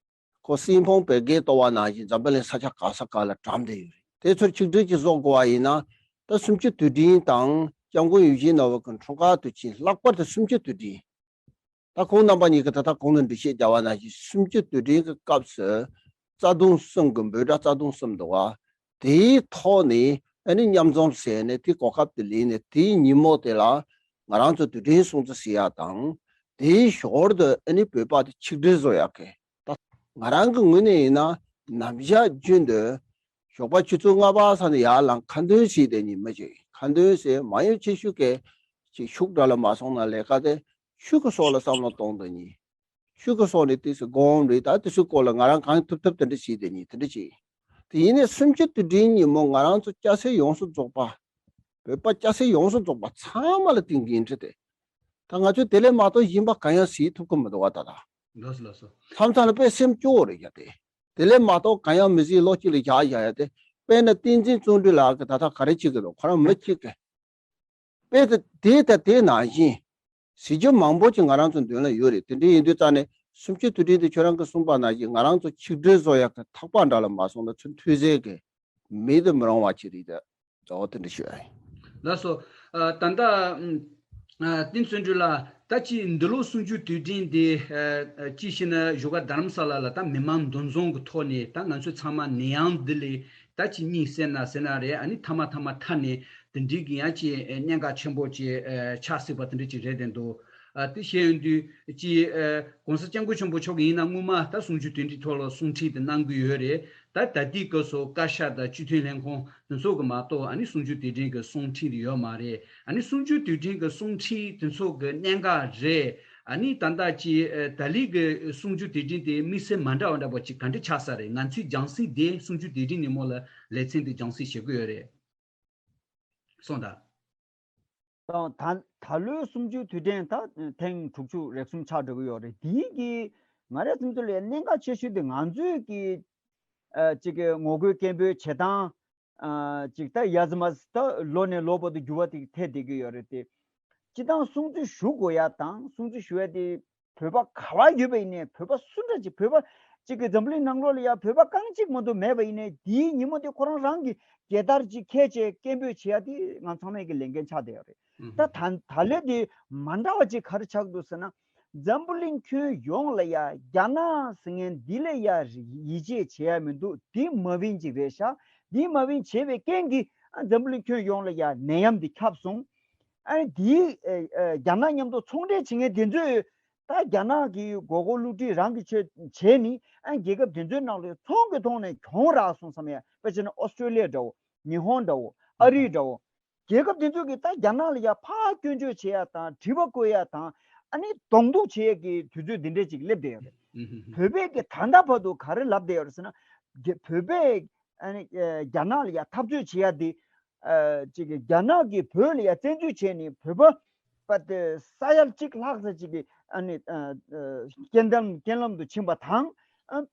ཁོ་སྲིན་ཕུང་བེ་གའི་ལྟོ་བ་ནང་བཞིན་འཛམ་བུ་གླིང་ས་ཆ་ག་ས་ག་ལ་གྲམ་བསྡད་ཡོད་རེད། དེ་ཚོར་ཆིག་སྒྲིལ་ཅིག་བཟོ་དགོས་པ་ཡིན་ན། ད་གསུམ་བཅུ་དུས་དྲན་དང་སྐྱབས་མགོན་ཡིད་བཞིན་ནོར་བུ་གི་འཁྲུངས་སྐར་དུས་ཆེན། ལྷག་པར་དུ་གསུམ་བཅུ་དུས་དྲན། ད་ཁོང་རྣམ་པ་གཉིས་ཀྱིས་ད་ལྟ་གོང་དུ་འགྲེལ་བཤད་བརྒྱབ་པ་ནང་བཞིན། གསུམ་བཅུ་དུས་དྲན་གྱི་སྐབས་སུ་རྩ་དོན་གསུམ་གྱི། འབོད་སྒྲ་རྩ་དོན་གསུམ་འདུག་པ། དེའི་ཐོག་ནས་ཨ་ནི་མཉམ་འཛོམས་ཟེར་ནས་དེ་གོ་སྐབས་དེ་ལེན་ནས། དེའི་ཉིན་མོ་དེ་ལ་ང་རང་ཚོ་དུས་དྲན་སྲུང་བརྩི་ཟེར་ཡ་དང་། དེའི་ཞོར་དུ་ཨ་ནི་བོད་པ་དེ་ཆིག་སྒྲིལ་བཟོ་ཡ་གི། ད་ང་རང་གི་ངོས་ནས་ཡིན་ན། ནམ་ཞག་རྒྱུན་དུ་ཞོགས་པ་ཆུ་ཚོད་ལྔ་པ་ས་ནས་ཡར་ལངས། ཁ་འདོན་བྱས་བསྡད་ནི་མི་ཅིག་ཁ་འདོན་ཟེར་མང་ཡོད་ཆེ་ཤོས་ཀྱིས་ཅིག་ཤུགས་དྲག་ལ་མ་སོང་ན། ལས་ཀ་དེ་ཆོས་ཀྱི་སོགས་ལ་བསམ་བློ་གཏོང་བསྡད་ནི། ཆོས་ཀྱི་སོགས་ནས་དེ་ཚོ་སྒོམ་རེད། ད་དེ་ཚོའི་སྐོར་ལ་ང་རང་གང་ཐུབ་ཐུབ་དེ་འདྲ་བྱས་བསྡད་ནི། དེ་འདྲ་ཅིག་དེ་ཡིན་ནའི་གསུམ་བཅུ་དུས་དྲན་ཉིན་མོ་ང་རང་ཚོ་སྐྱ་སེར་ཡོངས་སུ་རྫོགས་པ། བོད་པ་སྐྱ་སེར་ཡོངས་སུ་རྫོགས་པ་ཚང་མ་ལ་དེ་འགན་འཁྲི་དེ། ད་ང་ཚོས་དེ་ལས་མ་གཏོགས་གཞན་པ་གང་ཡང་བྱེད་ཐུབ་ཀྱི་མི་འདུག་པ། ད་ད་ལགས་སོ། ལགས་སོ། མཚམས་མཚམས་ལ་དཔེ་སེམས་སྐྱོ་བོ་རེད་ཡ་དེ། དེ་ལས་མ་གཏོགས་གང་ཡང་མི་བྱེད། ལོ་གཅིག་ལ་བཞག་བཞག་ཡ་དེ། དཔེར་ན་བསྟན་འཛིན་བརྩོན་འགྲུས་ལགས་ཀྱིས་ད་ལྟ་ག་རེ་བྱེད་ཀྱི་འདུག་ཁོ་རང་མི་གཅིག་གིས། དཔེ་དེ་དེ་ད་དེ་ནང་བཞིན་བྱེད་རྒྱུ་མང་པོ་ཅིག་ང་རང་ཚོ་མདུན་ལ་ཡོད་རེད། དེ་འདྲ་ཡིན་དུས་ཙང་ནས་གསུམ་བཅུ་དུས་དྲན་དེ་ཁྱོད་རང་གིས་གསུངས་པ་ནང་བཞིན་ང་རང་ཚོ་ཆིག་སྒྲིལ་བཟོ་ཡག་གི་ཐག་པ་འདྲ་ལ་མ་སོང་ན་ཚུར་མཐུད་ཟེར་གི་མེད་དུ་མི་རུང་བ་ཅིག་རེད། ད་འོ་དེ་འདྲ་ཞུ་ཡ་ཡིན། ལགས་སོ། ཨ་ད་ལྟ་ཨ་བསྟན་བརྩོན་འགྲུས་ལགས། ད་ཅི་འདི་ལོ་གསུམ་བཅུ་དུས་དྲན་དེ་ཨ་ཅི་ཞེ་ན་བཞུགས་སྒར་རྡ་རམ་ས་ལ་ལ་ད་མི་མང་འདུ་འཛོམས་ཀྱི་ཐོག་ནས། ད་ང་ཚོ་ཚང་མ་ནད་ཡམས་འདི་ལས་ད་ཅི་གཉིད་སད་ན་ཟེར་ན་རེད། ཨ་ནི་མཐའ་མ་མཐའ་མ་ཐར་ནས་དེ་འདྲའི་གི་ཡང་ཅིག་གནད་འགག་ཆེན་པོ་ཅིག་ཨ་ཆགས་སྲིད་པ་དེ་འདྲ་ཅིག་རེད་དེ་འདུག་ཨ་དེ་བཤད་ཡོང་དུས་ཅིག་ཨ་གོང་ས་སྐྱབས་མགོན་ཆེན་པོ་མཆོག་གིས་ཡིན་ན་སྔོན་མ་ད་གསུམ་བཅུ་དུས་དྲན་ཐོག་ལ་གསུང་འཕྲིན་དེ་གནང་གི་ཡོད་རེད། ད་ད་ལྟའི་སྐབས་སུ་བཀའ་ཤག་དང་སྤྱི་འཐུས་ལྷན་ཁང་དེ་ཚོ་གི་མ་གཏོགས། ཨ་ནི་གསུམ་བཅུ་དུས་དྲན་གི་གསུང་འཕྲིན་དེ་ཡོད་མ་རེད། ཨ་ནི་གསུམ་བཅུ་དུས་དྲན་གི་གསུང་འཕྲིན་དེ་ཚོ་གི་གནད་འགག་རེད། ཨ་ནི་ད་ལྟ་ཅིག་ཨ་ད་ལི་གི་གསུམ་བཅུ་དུས་དྲན་དེ་དམིགས་བསལ་མ་འདྲ་བ་འདྲ་པོ་ཅིག་ག་འདྲ་ཆགས་ས་རེད། ང་ཚོས་རྒྱང་སྲིང་དེ་གསུམ་བཅུ་དུས་དྲན་ཉིན་མོ་ལ་ལེ་ཚན་དེ་རྒྱང་སྲིང་བྱེད་ཀྱི་ཡོད་རེད། སོང་ད། དང་ད་ད་ལོའི་གསུམ་བཅུའི་དུས་དྲན་ད་ཐེངས་དྲུག་ཅུ་རེ་གསུམ་ཆགས་འགྲོ་གི་ཡོད་རེད། དེའི་གི་ང་རའི་བསམ་ཚུལ་ལ་གནད་འགག་ཆེ་ཤོས་དེ་ང་ཚོའི་གི་ཨ་ཅིག་གི་ངོ་རྒོལ་སྐད་འབོད་བྱེད་སྟངས། ཨ་ཅིག་ད་ཡ་ཙི་མ་ཙི་ད་ལོ་ནས་ལོ་བར་དུ་འགྱུར་བ་དེ་ཐེབས་བསྡད་ཀྱི་ཡོད་རེད་དེ། སྤྱི་བཏང་སྲུང་བརྩི་ཞུ་དགོས་ཡ་དང་། སྲུང་བརྩི་ཞུ་ཡ་དེ་བོད་པ་ག་བ་ཡོད་པ་ཡིན་ནའི། བོད་པ་སུ་འདྲ་ཅིག་བོད་པ་ཅིག་གི་འཛམ་བུ་གླིང་ནང་ལོགས་ལ་ཡ་བོད་པ་རྐང་གཅིག་མ་གཏོགས་མེད་པ་ཡིན་ནའི། དེའི་ཉིན་མོ་དེ་ཁོ་རང་རང་གི་རྒྱལ་དར་ཅིག་འཁྱེར་བྱས་སྐད་འབོད་བྱེད་ཡ་དེ་ང་ཚང་མའི་གི་ལས་འགན་ཆགས་བསྡད་ཡོད་རེད། ད་ད་ད་ལོ་དེ་མ་འདྲ་བ་ཅིག་ག་རེ་ཆགས་འདུག་ཟེར་ན། འཛམ་བུ་གླིང་ཁྱོན་ཡོངས་ལ་ཡ་རྒྱ་ནག་ཟེར་མཁན་འདི་ལ་ཡ་ཡིད་ཆེས་བྱེད་ཡ་མི་འདུག་འདི་མ་བིན་ཅིག་རེད་ཤག་འདི་མ་བིན་བྱས་པའི་རྐྱེན་གྱིས་ཨ་འཛམ་བུ་གླིང་ཁྱོན་ཡོངས་ལ་ཡ་ནད་ཡམས་འདི་ཁྱབ་སོང་། ཨ་ནི་འདིའི་ཨ་ཨ་རྒྱ་ནག་མཉམ་དུ་ཚོང་འབྲེལ་བྱེད་མཁན་དེ་ཚོས་ད་རྒྱ་ནག་གི་མགོ་སྐོར་བསླུ་བྲིད་རང་གི་ཆེད་བྱས་ནི། ཨ་རྒྱལ་ཁབ་དེ་ཚོའི་ནང་ལ་ཚོང་གི་ཐོག་ནས་གྱོང་རག་སོང་བསམ་ཡ། དཔེ་བྱས་ན་ཨོ་སི་ཀྲོ་ལི་ཡ་འདྲ་བོ། ཉི་ཧོང་འདྲ་བོ། ཨ་རི་འདྲ་བོ། རྒྱལ་ཁབ་དེ་ཚོ་གིས་ད་རྒྱ་ནག་ལ་ཡ་ཕར་སྐྱོན་བརྗོད་བྱེད་ཡ་དང་དྲི་བ་བཀོད་ཡ་དང་། ཨ་ནི་གདོང་གཏུག་བྱེད་ཡ་གི་དུས་ཚོད་འདི་འདྲས་ཅིག་སླེབས་བསྡད་ཡོད་རེད། བོད་པས་ཀྱི་ད་ལྟ་བར་དུ་ག་རེ་ལབ་བསྡད་ཡོད་རེད་ཟེར་ན། རྒྱ་བོད་པས་ཨ་ནི་ཨ་རྒྱ་ནག་ལ་ཡ་འཐབ་རྩོད་བྱེད་ཡ་དེ། ཨ་ཅིག་གི་རྒྱ་ནག་གིས་བོད་ལ་ཡ་བཙན་འཛུལ་བྱས་ནས་བོད་པ་པ་དེ་ས་ཡ་གཅིག་ལྷག་ཙམ་ཅིག་གི་ཨ་ནི་ཨ་ཨ་རྐྱེན་ལམ་རྐྱེན་ལམ་དུ་ཕྱིན་པ་དང་། ཨ་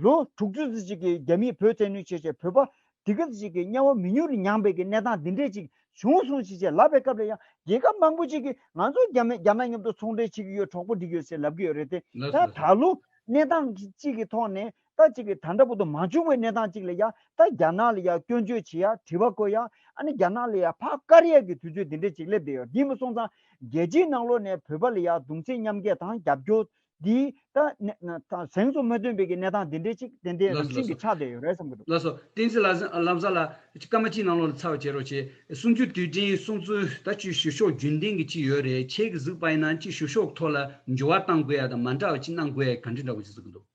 ལོ་དྲུག་ཅུ་ཙམ་ཅིག་གི་རྒྱ་མིས་བོད་བཙན་གནོན་བྱས་བྱས་བོད་པ་དེ་ག་ཙམ་ཅིག་གི་དམྱལ་བ་མི་ཡུལ་ལ་མྱངས་པའི་གི་གནས་སྟངས་འདི་འདྲས་ཅིག་བྱུང་སོང་ཞེས་བྱས་ལབ་པའི་སྐབས་ལ་ཡང་། རྒྱལ་ཁབ་མང་པོ་ཅིག་གིས་ང་ཚོ་རྒྱ་མི་རྒྱ་ནག་མཉམ་དུ་ཚོང་འབྲེལ་བྱེད་ཀྱི་ཡོད། གྲོགས་པོ་སྒྲིག་ཡོད་ཟེར་ལབ་ཀྱི་ཡོད་རེད་དེ། ལགས་ད་སོ། ད་ལོ་གནས་སྟངས་ཅིག་གི་ཐོག་ནས། ད་ཅིག་གི་ད་ལྟ་བར་དུ་མ་བྱུང་བའི་གནས་སྟངས་ཅིག་ལ་ཡ། ད་རྒྱ་ནག་ལ་ཡ་སྐྱོན་བརྗོད་བྱེད་ཡ། དྲི་བ་བཀོད་ཡ། ཨ་ནི་རྒྱ་ནག་ལ་ཡ་ཕར་བཀར་ཡ་གི་དུས་ཚོད་འདི་འདྲས་ཅིག་སླེབས་བསྡད་ཡོད། འདི་མ་སོང་ཙང་རྒྱལ་སྤྱིའི་ནང་ལོགས་ནས་བོད་པ་ལ་ཡ་གདུང་སེམས་མཉམ་སྐྱེད་དང་རྒྱབ་སྐྱོར་ འདི་ད་ནས་ན་ད་གཟེངས་སུ་མ་ཐོན་པའི་གི་གནས་སྟངས་འདི་འདྲའི་ཅིག་ཏན་ཏན་ལགས་རང་སོ་བཞིན་ལགས་གྱི་སོ། ཆགས་བསྡད་ཡོད་རེད་བསམ་གྱི་འདུག་ལགས་སོ། བསྟན་འཛིན་ལགས་ལམ་སང་ལ་སྐར་མ་གཅིག་ནང་ལོགས་ལ་ཚར་བ་བྱེད་རོགས་བྱེད། གསུམ་བཅུའི་དུས་དྲན་སྲུང་བརྩི་ད་ཅིག་ཞུ་ཕྱོགས་རྒྱུན་ལྡན་གྱི་ཅིག་ཡོད་རེད། ཁྱེད་ཀྱིས་གཟིགས་པ་ཡིན་ན་ཅིག་ཞུ་ཕྱོགས་ཐོག་ལ་འགྱུར་བ་གཏང་དགོས་ཡ་དང་མ་འདྲ་བ་ཅིག་གནང་དགོས་ཡ་ག་འདྲ་འདྲ་བོ་ཅིག་གཟིགས་ཀྱི་འདུག་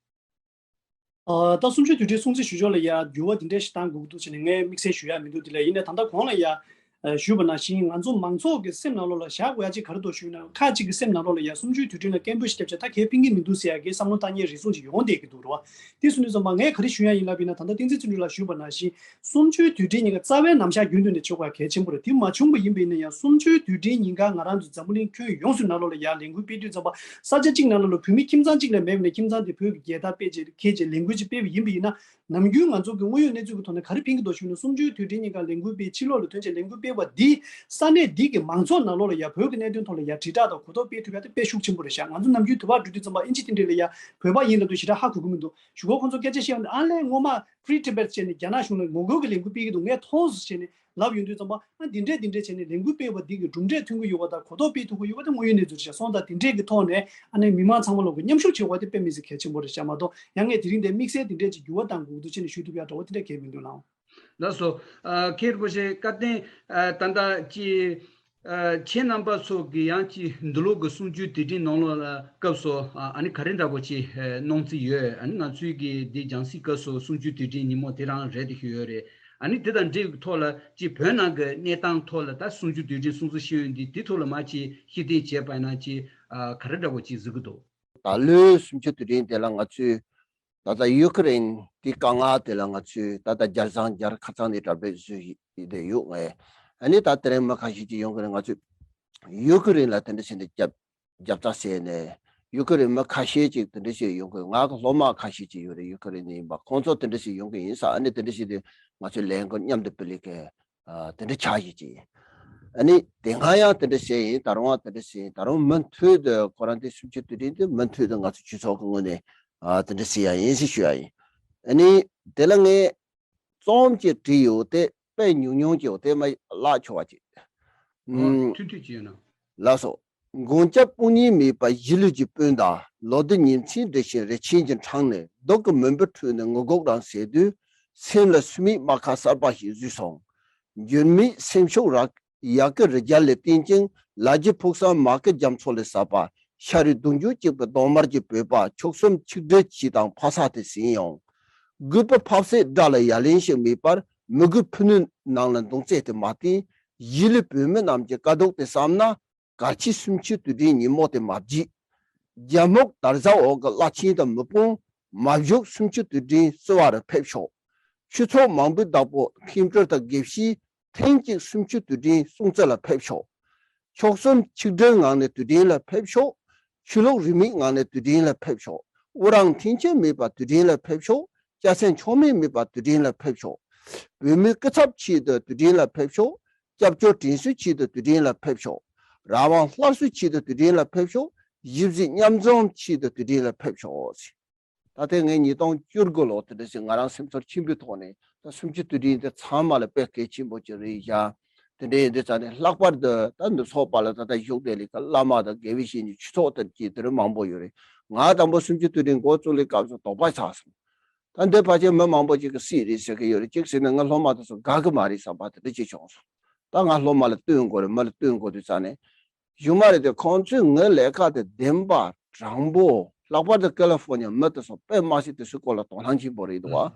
ཨ། ད་གསུམ་བཅུའི་དུས་དྲན་སྲུང་བརྩི་ཞུ་ཕྱོགས་ལ་ཡ་འགྱུར་བ་འདི་འདྲ་ཞིག་གཏང་དགོས་ཀྱི་འདུག་ཟེར་ནས་ངས་དམིགས་བསལ་ཞུ་ཡ་མི་འདུག་དེ་ལ་ཡིན་ནའི་ད་ལྟ་གོང་ལ་ཡ་ཨ་ཞུས་པ་ནང་བཞིན་ང་ཚོ་མང་ཚོགས་ཀྱི་སེམས་ནང་ལོགས་ལ་བཞག་དགོས་ཡ་ཅིག་ག་རེ་འདུག་ཞུས་ན། ཁ་ཅིག་གི་སེམས་ནང་ལོགས་ལ་ཡ་གསུམ་བཅུའི་དུས་དྲན་ལ་སྐད་འབོད་ཞིག་བརྒྱབ་བྱས་ད་ཁས་ཕན་གྱི་མི་འདུག་ཟེར་ཡ་གི་བསམ་བློ་བཏང་མཁན་རེ་ཟུང་ཅིག་ཡོང་བསྡད་ཀྱི་འདུག་རེད་བ། དེ་སོང་དུས་ཙམ་པ་ངས་ག་རེ་ཞུ་ཡ་ཡིན་ལབ་ཡིན་ན། ད་ལྟ་བསྟན་འཛིན་བརྩོན་འགྲུས་ལགས་ཞུས་པ་ནང་བཞིན་གསུམ་བཅུའི་དུས་དྲན་ཉིན་ཀ་རྩ་བའི་རྣམ་གཞག་རྒྱུན་དུ་ནས་ཆགས་དགོས་ཡ་གལ་ཆེན་པོ་རེད། དེ་མ་བྱུང་པ་ཡིན་པ་ཡིན་ན་ཡང་གསུམ་བཅུའི་དུས་དྲན་ཉིན་ཀ་ང་རང་ཚོ་འཛམ་བུ་གླིང་ཁྱོན་ཡོངས་སུ་ནང་ལོགས་ལ་ཡ་ལས་འགུལ་སྤེལ་དུས་ཙམ་པ་ས་ཆ་གཅིག་ནང་ལོགས་ལ་བོད་མི་ཁྱིམ་ཚང་གཅིག་ལས་མེད་པ་ནས་ཁྱིམ་ཚང་དེ་བོད་ཀྱི་རྒྱལ་དར་སྤེལ་བྱས་འཁྱེར་བྱས་ལས་འགུལ་ཅིག་སྤེལ་བ་ཡིན་པ་ཡིན་ན། ནམ་རྒྱུན་ང་ཚོ་གི་དངོས་ཡོད་གནས་ཚུལ་གྱི་ཐོག་ནས་ག་རེ་ཕན་གྱི་འདུག་ཞུས་ན། གསུམ་བཅུའི་དུས་དྲན་ཉིན་ཀ་ལས་འགུལ་སྤེལ་ཕྱི་ལོགས་ལ་ཐོན་བྱས་ལས་འགུལ་སྤེལ་བ་འདིས་ས་གནས་འདི་གི་མང་ཚོགས་ནང་ལོགས་ལ་ཡ་བོད་ཀྱི་གནད་དོན་ཐོག་ལ་ཡ་དྲིལ་བསྒྲགས་དང་གོ་རྟོགས་སྤེལ་ཐུབ་ཡ་དེ་དཔེ་ཤུགས་ཆེན་པོ་རེད་ཤག་ང་ཚོ་ནམ་རྒྱུན་དུ་བ་འགྲོ་དུས་ཙམ་པ་ཨིན་ཇི་དེ་འདྲས་ལ་ཡ་བོད་པ་ཡིན་ལབ་དུས་ཞེ་དྲག་ཧ་གོ་གི་མི་འདུག་གཞུག་གུ་ཁོང་ཚོ་སྐད་ཆ་བཤད་ཡོང་དུས་ཨ་ལས་སྔོན་མ་Free Tibet་བྱས་ནས་རྒྱ་ནག་གཞུང་ལ་ངོ་རྒོལ་གྱི་ལས་འགུལ་སྤེལ་གྱི་འདུག་ངས་མཐོང་སོང་བྱས་ནས་ལབ་ཡོང་དུས་ཙམ་པ་ཨ་འདི་འདྲས་འདི་འདྲས་བྱས་ནས་ལས་འགུལ་སྤེལ་བ་འདི་གི་གྲུབ་འབྲས་ཐོན་གྱི་ཡོད་པ་དང་གོ་རྟོགས་སྤེལ་ཐུབ་ཀྱི་ཡོད་པ་དེ་དངོས་ཡོད་གནས་ཚུལ་རེད་ཤག་སོང་ཙང་དེ་འདྲས་ཀྱི་ཐོག་ནས་ཨ་ནི་མི་མང་ཚང་མ་ལོག་གི་མཉམ་ཞུགས་བྱེད་དགོས་པ་དེ་དཔེ་མི་སྲིད་གལ་ཆེན་པོ་རེད་ཤག་མ་གཏོགས་ཡང་ངས་དེ་རིང་འདིར་དམིགས་བསལ་དེ་འདྲས་ཅིག་འགྱུར་བ་གཏང་དགོས་འདུག་ཅེས་ནས་ཞུ་ཐུབ་ཡ་འདྲ་བོ་དེ་འདྲས་གལ་མི་འདུག་ལགས། ལགས་སོ། ཨ་མཁན་རིན་པོ་ཆེ་བཀའ་བསྟན་ཨ་ད་ལྟ་ཅི་ཨ་ཁྱེད་རྣམ་པ་ཚོ་གི་ཡང་ཅི་འདི་ལོ་གི་གསུམ་བཅུའི་དུས་དྲན་ནང་ལོགས་ལ་སྐབས་སུ་ཨ་ཨ་ནི་ག་རེ་འདྲ་པོ་ཅི་ཨ་གནང་རྩིས་ཡོད། ཨ་ནི་ང་ཚོའི་གི་འདི་རྒྱང་སྲིང་སྐབས་སུ་གསུམ་བཅུའི་དུས་དྲན་ཉིན་མོ་དེ་རང་རེད་དེ་ཞུ་ཡོད་རེད། ཨ་ནི་དེ་དང་འབྲེལ་བའི་ཐོག་ལ་ཅི་བོད་ནང་གི་གནས་སྟངས་ཐོག་ལ་ད་གསུམ་བཅུའི་དུས་དྲན་སྲུང་བརྩི་ཞུ་ཡོད་འདི་དེ་ཐོག་ལ་མ་ཅི་ཤེས་ལྡན་བྱས་པ་ཡིན་ན་ཅི་ཨ་ག་རེ་འདྲ་པོ་ཅི་གཟིགས་ཀྱི་འདུག་ད་ལོའི་གསུམ་བཅུའི་དུས་དྲན་དེ་ལ་ང་ཚོས་ད་ལྟ་ཡུ་ཀེ་རེན་དེ་དཀའ་ངལ་དེ་ལ་ང་ཚོས་ད་ལྟ་རྒྱལ་བཟང་རྒྱལ་ཁ་ཚང་ནས་གྲ་སྒྲིག་བཟོས་ཡི་བསྡད་ཡོད་ངས། ཨ་ནི་ད་དེ་རིང་མི་ཁ་ཤས་ཅིག་ཡོང་གི་རེད། ང་ཚོས་ཡུ་ཀེ་རེན་ལ་དེ་འདྲ་བྱས་ནས་རྒྱབ་རྒྱབ་རྩ་བྱས་ནས་ཡུ་ཀེ་རེན་མི་ཁ་ཤས་ཅིག་དེ་འདྲ་བྱས་ཡོང་གི། ང་གི་སློབ་མ་ཁ་ཤས་ཅིག་ཡོད་རེད། ཡུ་ཀེ་རེན་ནས་ཡིན་པ་ཁོང་ཚོ་དེ་འདྲ་བྱས་ཡོང་གི་ཡིན་ས། ཨ་ནི་དེ་འདྲ་བྱས་ཏེ་ང་ཚོས་ལས་འགུལ་མཉམ་དུ་སྤེལ་ལས་ཀའི་ཨ་དེ་འདྲ་ཆགས་ཡོད་ཅིག་ཨ་ནི་དེ་སྔ་ཡང་དེ་འདྲ་བྱས་ཡིན། ད་རུང་ཡང་དེ་འདྲ་བྱས་ཡིན། ད་རུང་མུ་མཐུད་དུ་ཁོ་རང་དེ་གསུམ་བཅུའི་དུས་དྲན་དེ་མུ་མཐུད་དུ་ང་ཚོ་སྤྱི་ཚོགས་ཀྱི་ངོས་ནས་ཨ་དེ་འདྲ་བྱེད་ཡ་ཡིན་ཞེས་ཞུ་ཡ་ཡིན། ཨ་ནི་དེ་ལ་ངས་རྩོམ་གྱི་བྲིས་ཡོད་དེ་དཔེ་ཉུང་ཉུང་ཅིག་ཡོད་དེ་མ་བཀླག་ཆོག་པ་ཅིག་ཨོ། ཨུམ། ཐུང་ཐུང་ཅིག་ཡོད་ན། ལགས་སོ། མགོན་སྐྱབས་དཔུང་གཉེན་མེད་པ་གཞིས་ལུས་ཀྱི་སྤུན་ཟླ། ལོ་ཟླ་ཉིན་མཚན་འདྲི་ཞིང་རེ་ཆེན་གྱི་འཕྲང་ནས་སྡུག་གི་མུན་པའི་ཁྲོད་ནས་ངུ་སྒོག་རང་ཟེར་དུས། སེམས་ལ་སུན་མའི་རྨ་ཁ་གསར་པ་ཞིག་བཟོས་སོང་། འགྱུར་མེད་སེམས་ཤུགས་རག་ཡག་གི་རི་རྒྱལ་ལས་བརྟན་ཅིང་། ལ་རྒྱའི་ཕུགས་བསམ་མ་གི་རྒྱ་མཚོ་ལས་ཟབ་པ། ཤ་རུས་གདུང་རྒྱུད་གཅིག་པའི་གདོང་དམར་གྱི་བོད་པ། ཁྱུག་གསུམ་ཆིག་སྒྲིལ་གྱིས་དང་ཕ་ས་དེ་ཟིན་ཡོང་། རྒུད་པའི་ཕབ་སེ་དགྲ་ལ་ཡ་ལན་ཞིག་མེད་པར། མི་དགོས་ཕུ་ནུའི་ནང་ལ་མདུང་རྩེ་དེ་མ་བསྟན། གཞིས་ལུས་བོད་མི་རྣམས་ཀྱི་དཀའ་སྡུག་དེ་བསམ་ན། གལ་ཆེའི་གསུམ་བཅུའི་དུས་དྲན་ཉིན་མོ་དེ་མ་བརྗེད། རྒྱ་སྨུག་དར་ཟབ་འོག་གི་བླ་ཆེན་དང་མི་དཔོན་མ་བཞུགས་གསུམ་བཅུའི་དུས་དྲན་བསུ་བར་ཕེབས་ཤོག་ཆོས་ཚོགས་མང་པོའི་བདག་པོ་མཁན་སྤྲུལ་དང་དགེ་བཤེས་ཐེངས་གཅིག་གསུམ་བཅུའི་དུས་དྲན་སྲུང་བརྩི་ལ་ཕེབས་ཤོག་ཁྱུག་གསུམ་ཆིག་སྒྲིལ་ངང་ནས་དུས་དྲན་ལ་ཕེབས་ཤོག་ཆོས་ལུགས་རིས་མེད་ངང་ནས་དུས་དྲན་ལ་ཕེབས་ཤོག་དབུ་རང་འཐེན་འཁྱེར་མེད་པར་དུས་དྲན་ལ་ཕེབས་ཤོག་སྐྱ་སེར་མཆོག་དམན་མེད་པར་དུས་དྲན་ལ་ཕེབས་ཤོག་བོད་མིའི་སྐུ་ཚབ་ཆེད་དུ་དུས་དྲན་ལ་ཕེབས་ཤོག་སྐྱབས་བཅོལ་དྲིན་གསོའི་ཆེད་དུ་དུས་དྲན་ལ་ཕེབས་ཤོག་རང་དབང་སླར་གསོའི་ཆེད་དུ་དུས་དྲན་ལ་ཕེབས་ཤོག་གཞིས་བྱེས་མཉམ་འཛོམས་ཆེད་དུ་དུས་དྲན་ལ་ཕེབས་ཤོག་ད་ལྟའི་ངས་ཉིས་སྟོང་བཅུ་དགུ་ལོ་དེ་འདྲ་ཞིག་ང་རང་སེམས་ཚོར་ཆེན་པོའི་ཐོག་ནས་ད་གསུམ་བཅུའི་དུས་དྲན་དེ་ཚང་མ་ལ་དཔེ་གལ་ཆེན་པོ་ཅིག་རེད་བཞག་དེ་འདྲ་ཡིན་དུས་ཙང་ནས་ལྷག་པར་དུ་ད་ནུབ་ཕྱོགས་པ་ལ་ད་ལྟ་བཞུགས་བསྡད་ལས་ཀ་བླ་མ་དང་དགེ་བའི་བཤེས་གཉེན་ཆོས་ཚོགས་དེ་གྱི་དེ་རུ་མང་པོ་ཡོད་རེད། ང་དང་པོ་གསུམ་བཅུའི་དུས་དྲན་འགོ་བཙུགས་ལས་སྐབས་སུ་དོགས་པ་ཆགས་སོང་། ད་འདི་ཕལ་ཆེར་མི་མང་པོ་ཅིག་གི་སྲིད་རེད་ཟེར་གི་ཡོད་རེད། གཅིག་ཟེར་ན་ང་སློབ་མ་དེ་ཚོ་དགའ་གི་མ་རེད་བསམ་པ་དེ་འདྲ་ཅིག་བྱུང་སོང་། ད་ང་སློབ་མ་ལ་སྟོན་དགོས་རེད། མི་ལ་སྟོན་དགོས་དུས་ཙང་ནས། གཞུག་མ་རེད་དེ་ཁོང་ཚོས་ངའི་ལས་ཀ་དེ་བདེན་པ་དྲང་པོ་ལྷག་པར་དུ་ཀ་ལི་ཧྥོར་ནི་ཡ་མི་དེ་ཚོ་དཔེ་མ་སྲིད་དེ་ཚོའི་སྐོར་ལ་དོ་སྣང་ཆེན་པོ་རེད་འདུག་བ།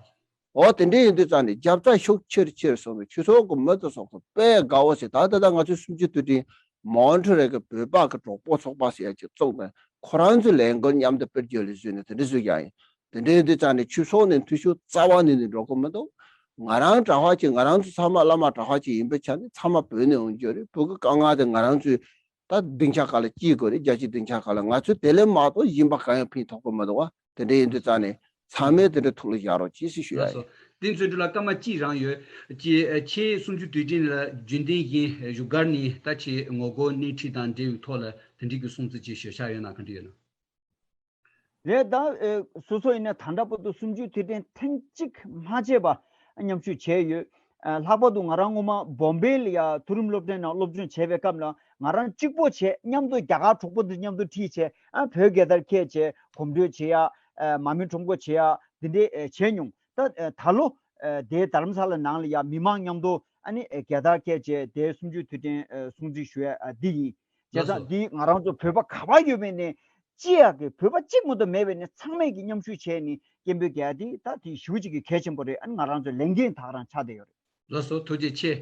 འོ་དེ་འདྲ་ཡིན་དུས་ཙང་ནས་རྒྱབ་རྩ་ཤུགས་ཆེར་ཆེར་སོང་བའི་ཆོས་ཚོགས་ཀྱི་མི་དེ་ཚོ་གི་དཔེ་དགའ་བོ་ཞིག་ད་ལྟ་ད་ང་ཚོའི་གསུམ་བཅུའི་དུས་དྲན་མོན་ཊི་རེལ་གྱི་བོད་པ་གི་གྲོགས་པོ་ཚོགས་པ་ཟེར་ཡ་ཅིག་བཙུགས་ནས་ཁོ་རང་ཚོའི་ལས་འགུལ་མཉམ་དུ་སྤེལ་རྒྱུ་ལས་བཟོས་ནས་དེ་འདྲ་བཟོས་ཀྱང་ཡིན། དེ་འདྲ་ཡིན་དུས་ཙང་ནས་ཆོས་ཚོགས་ནས་འཐུས་ཤོར་རྩ་བ་ནས་ནས་འགྲོ་གི་མི་འདུག་ང་རང་གྲྭ་པ་ཅིག་ང་རང་ཚོ་ཚང་མ་བླ་མ་གྲྭ་པ་ཅིག་ཡིན་པའི་ཆ་ནས་ཚང་མ་བོད་ནས་འོང་རྒྱུ་རེད། བོད་ཀྱི་དཀའ་ངལ་དེ་ང་རང་ཚོས་ད་སྡིངས་ཆ་ཁག་ལ་སྐྱེལ་དགོས་རེད། རྒྱལ་སྤྱིའི་སྡིངས་ཆ་ཁག་ལ་ང་ཚོས་དེ་ལས་མ་གཏོགས་གཞན་པ་གང་ཡང་ཕན་ཐོགས་ཀྱི་མི་འདུག་བ། དེ་འདྲ་ཡིན་དུས་ཙང་ནས་ཚང་མས་དེ་འདྲ་ཐུགས་ལ་བཞག་རོགས་གྱིས་ཞེས་ཞུ་ཡ་ལགས་སོ། ཡིན། དེ་ཚོའི་འཕྲོ་ལ་སྐར་མ་གཅིག་རང་ཡོད། ཀྱི་ཁྱེད་གསུམ་བཅུའི་དུས་དྲན་ལ་རྒྱུན་ལྡན་བཞིན་བཞུགས་སྒར་ནས་ད་ཆེད་ངོ་རྒོལ་སྣེ་ཁྲིད་དང་འབྲེལ་བའི་ཐོག་ལ་དེ་འདྲའི་གི་སྲུང་བརྩི་ཅིག་ཞུ་འཆར་ཡོད་ན་ག་འདྲ་ཡོད་ན། རེད་ད། ཨེ། སོ་སོ་ཡིན་ན་ད་ལྟ་བར་དུ་གསུམ་བཅུའི་དུས་དྲན་ཐེངས་གཅིག་མ་བྱས་པ་མཉམ་ཞུགས་བྱས་ཡོད། ཨ་ལྷག་པར་དུ་ང་རང་སྔོན་མ་བོམ་བེ་ལ་ཡ་མཐོ་རིམ་སློབ་གྲྭའི་ནང་སློབ་སྦྱོང་བྱས་པའི་སྐབས་ལ་ང་རང་གཅིག་པོ་བྱས། མཉམ་དུ་རྒྱ་གར་གྲོགས་པོ་འདི་མཉམ་དུ་ཁྲིད་བྱས། ཨ་བོད་རྒྱལ་དར་འཁྱེར་བྱས་གོམ་བགྲོད་བྱེད་ཡ། ཨ་མ་མི་ཁྲོམ་སྐོར་བྱེད་ཡ། འདི་འདྲའི་ཨ་བྱས་མྱོང་། ད་ཨ་ད་ལོ་ཨ་དེ་རྡ་རམ་ས་ལ་ནང་ལ་ཡ་མི་མང་མཉམ་དུ་ཨ་ནི་ཨ་རྒྱལ་དར་འཁྱེར་བྱས་དེ་གསུམ་བཅུའི་དུས་དྲན་ཨ་སྲུང་བརྩི་ཞུ་ཡ་ཨ་འདི་ཡིན། བྱས་ལགས་སོ། ཙང་འདི་ང་རང་ཚོ་བོད་པ་ག་པར་ཡོད་པའི་ནས་ཅི་ཡག་གི་བོད་པ་གཅིག་མ་གཏོགས་མེད་པའི་ནས་ཚང་མས་ཀྱི་མཉམ་ཞུགས་བྱས་ནས་སྐད་འབོད་རྒྱག་ཡ་དེ་ད་དེ་ཞེ་པོ་ཅིག་གི་གལ་ཆེན་པོ་རེད། ཨ་ནི་ང་རང་ཚོའི་ལས་འགན་དག་རང་ཆགས་བསྡད་ཡོད་རེད། ལགས་སོ། ཐུགས་རྗེ་ཆེ།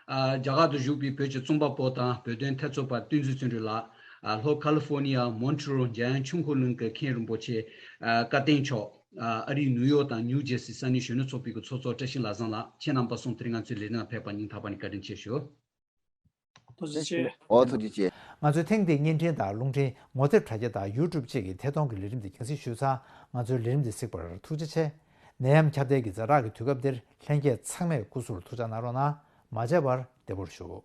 ཨ་རྒྱ་གར་དུ་བཞུགས་པའི་བོད་ཀྱི་རྩོམ་པ་པོ་དང་བོད་དོན་འཐབ་རྩོད་པ་བསྟན་འཛིན་བརྩོན་འགྲུས་ལགས། ཨ་ལྷོ་ཁ་ལི་ཧྥོ་ནི་ཡ་མོན་ཊི་རོལ་འཇམ་དབྱངས་ཆོས་འཁོར་གླིང་གི་མཁན་རིན་པོ་ཆེ་ཨ་བཀའ་བསྟན་མཆོག་ཨ་ཨ་རིའི་ནིའུ་ཡོག་དང་ནིའུ་ཇེར་སི་ས་གནས་གཞོན་ནུ་ཚོགས་པའི་གི་ཚོགས་གཙོ་བཀྲ་ཤིས་ལྷ་བཟང་ལགས། ཁྱེད་རྣམ་པ་གསུམ་དེ་རིང་ང་ཚོའི་ལས་རིམ་ལ་ཕེབས་པར་སྙིང་ཐག་པ་ནས་བཀའ་དྲིན་ཆེ་ཞུ། ཐུགས་རྗེ་ཆེ། ཨོ་ཐུགས་རྗེ་ཆེ། ང་ཚོའི་ཐེངས་འདིའི་བརྙན་འཕྲིན་དང་རླུང་འཕྲིན་ངོ་དེབ་དྲ་རྒྱ་དང་ཡུ་ཊུབ་བཅས་ཀྱི་ཐད་གཏོང་གི་ལས་རིམ་འདི་རྒྱང་སྲིང་ཞུས་ཚར། ང་ཚོའི་ལས་རིམ་འདི་གཟིགས་པར་ཐུགས་རྗེ་ཆེ། ནད་ཡམས་ཁྱབ་གདལ་གྱི་ཛ་དྲག་གི་དུས་སྐབས་འདིར་ལྷན་རྒྱས་ཚང་མས་སྐུ་གཟུགས་ལ་ཐུགས་ཅག་གནང་རོགས་གནང་། མ་བརྗེད་པར་བདེ་པོར་བཞུགས།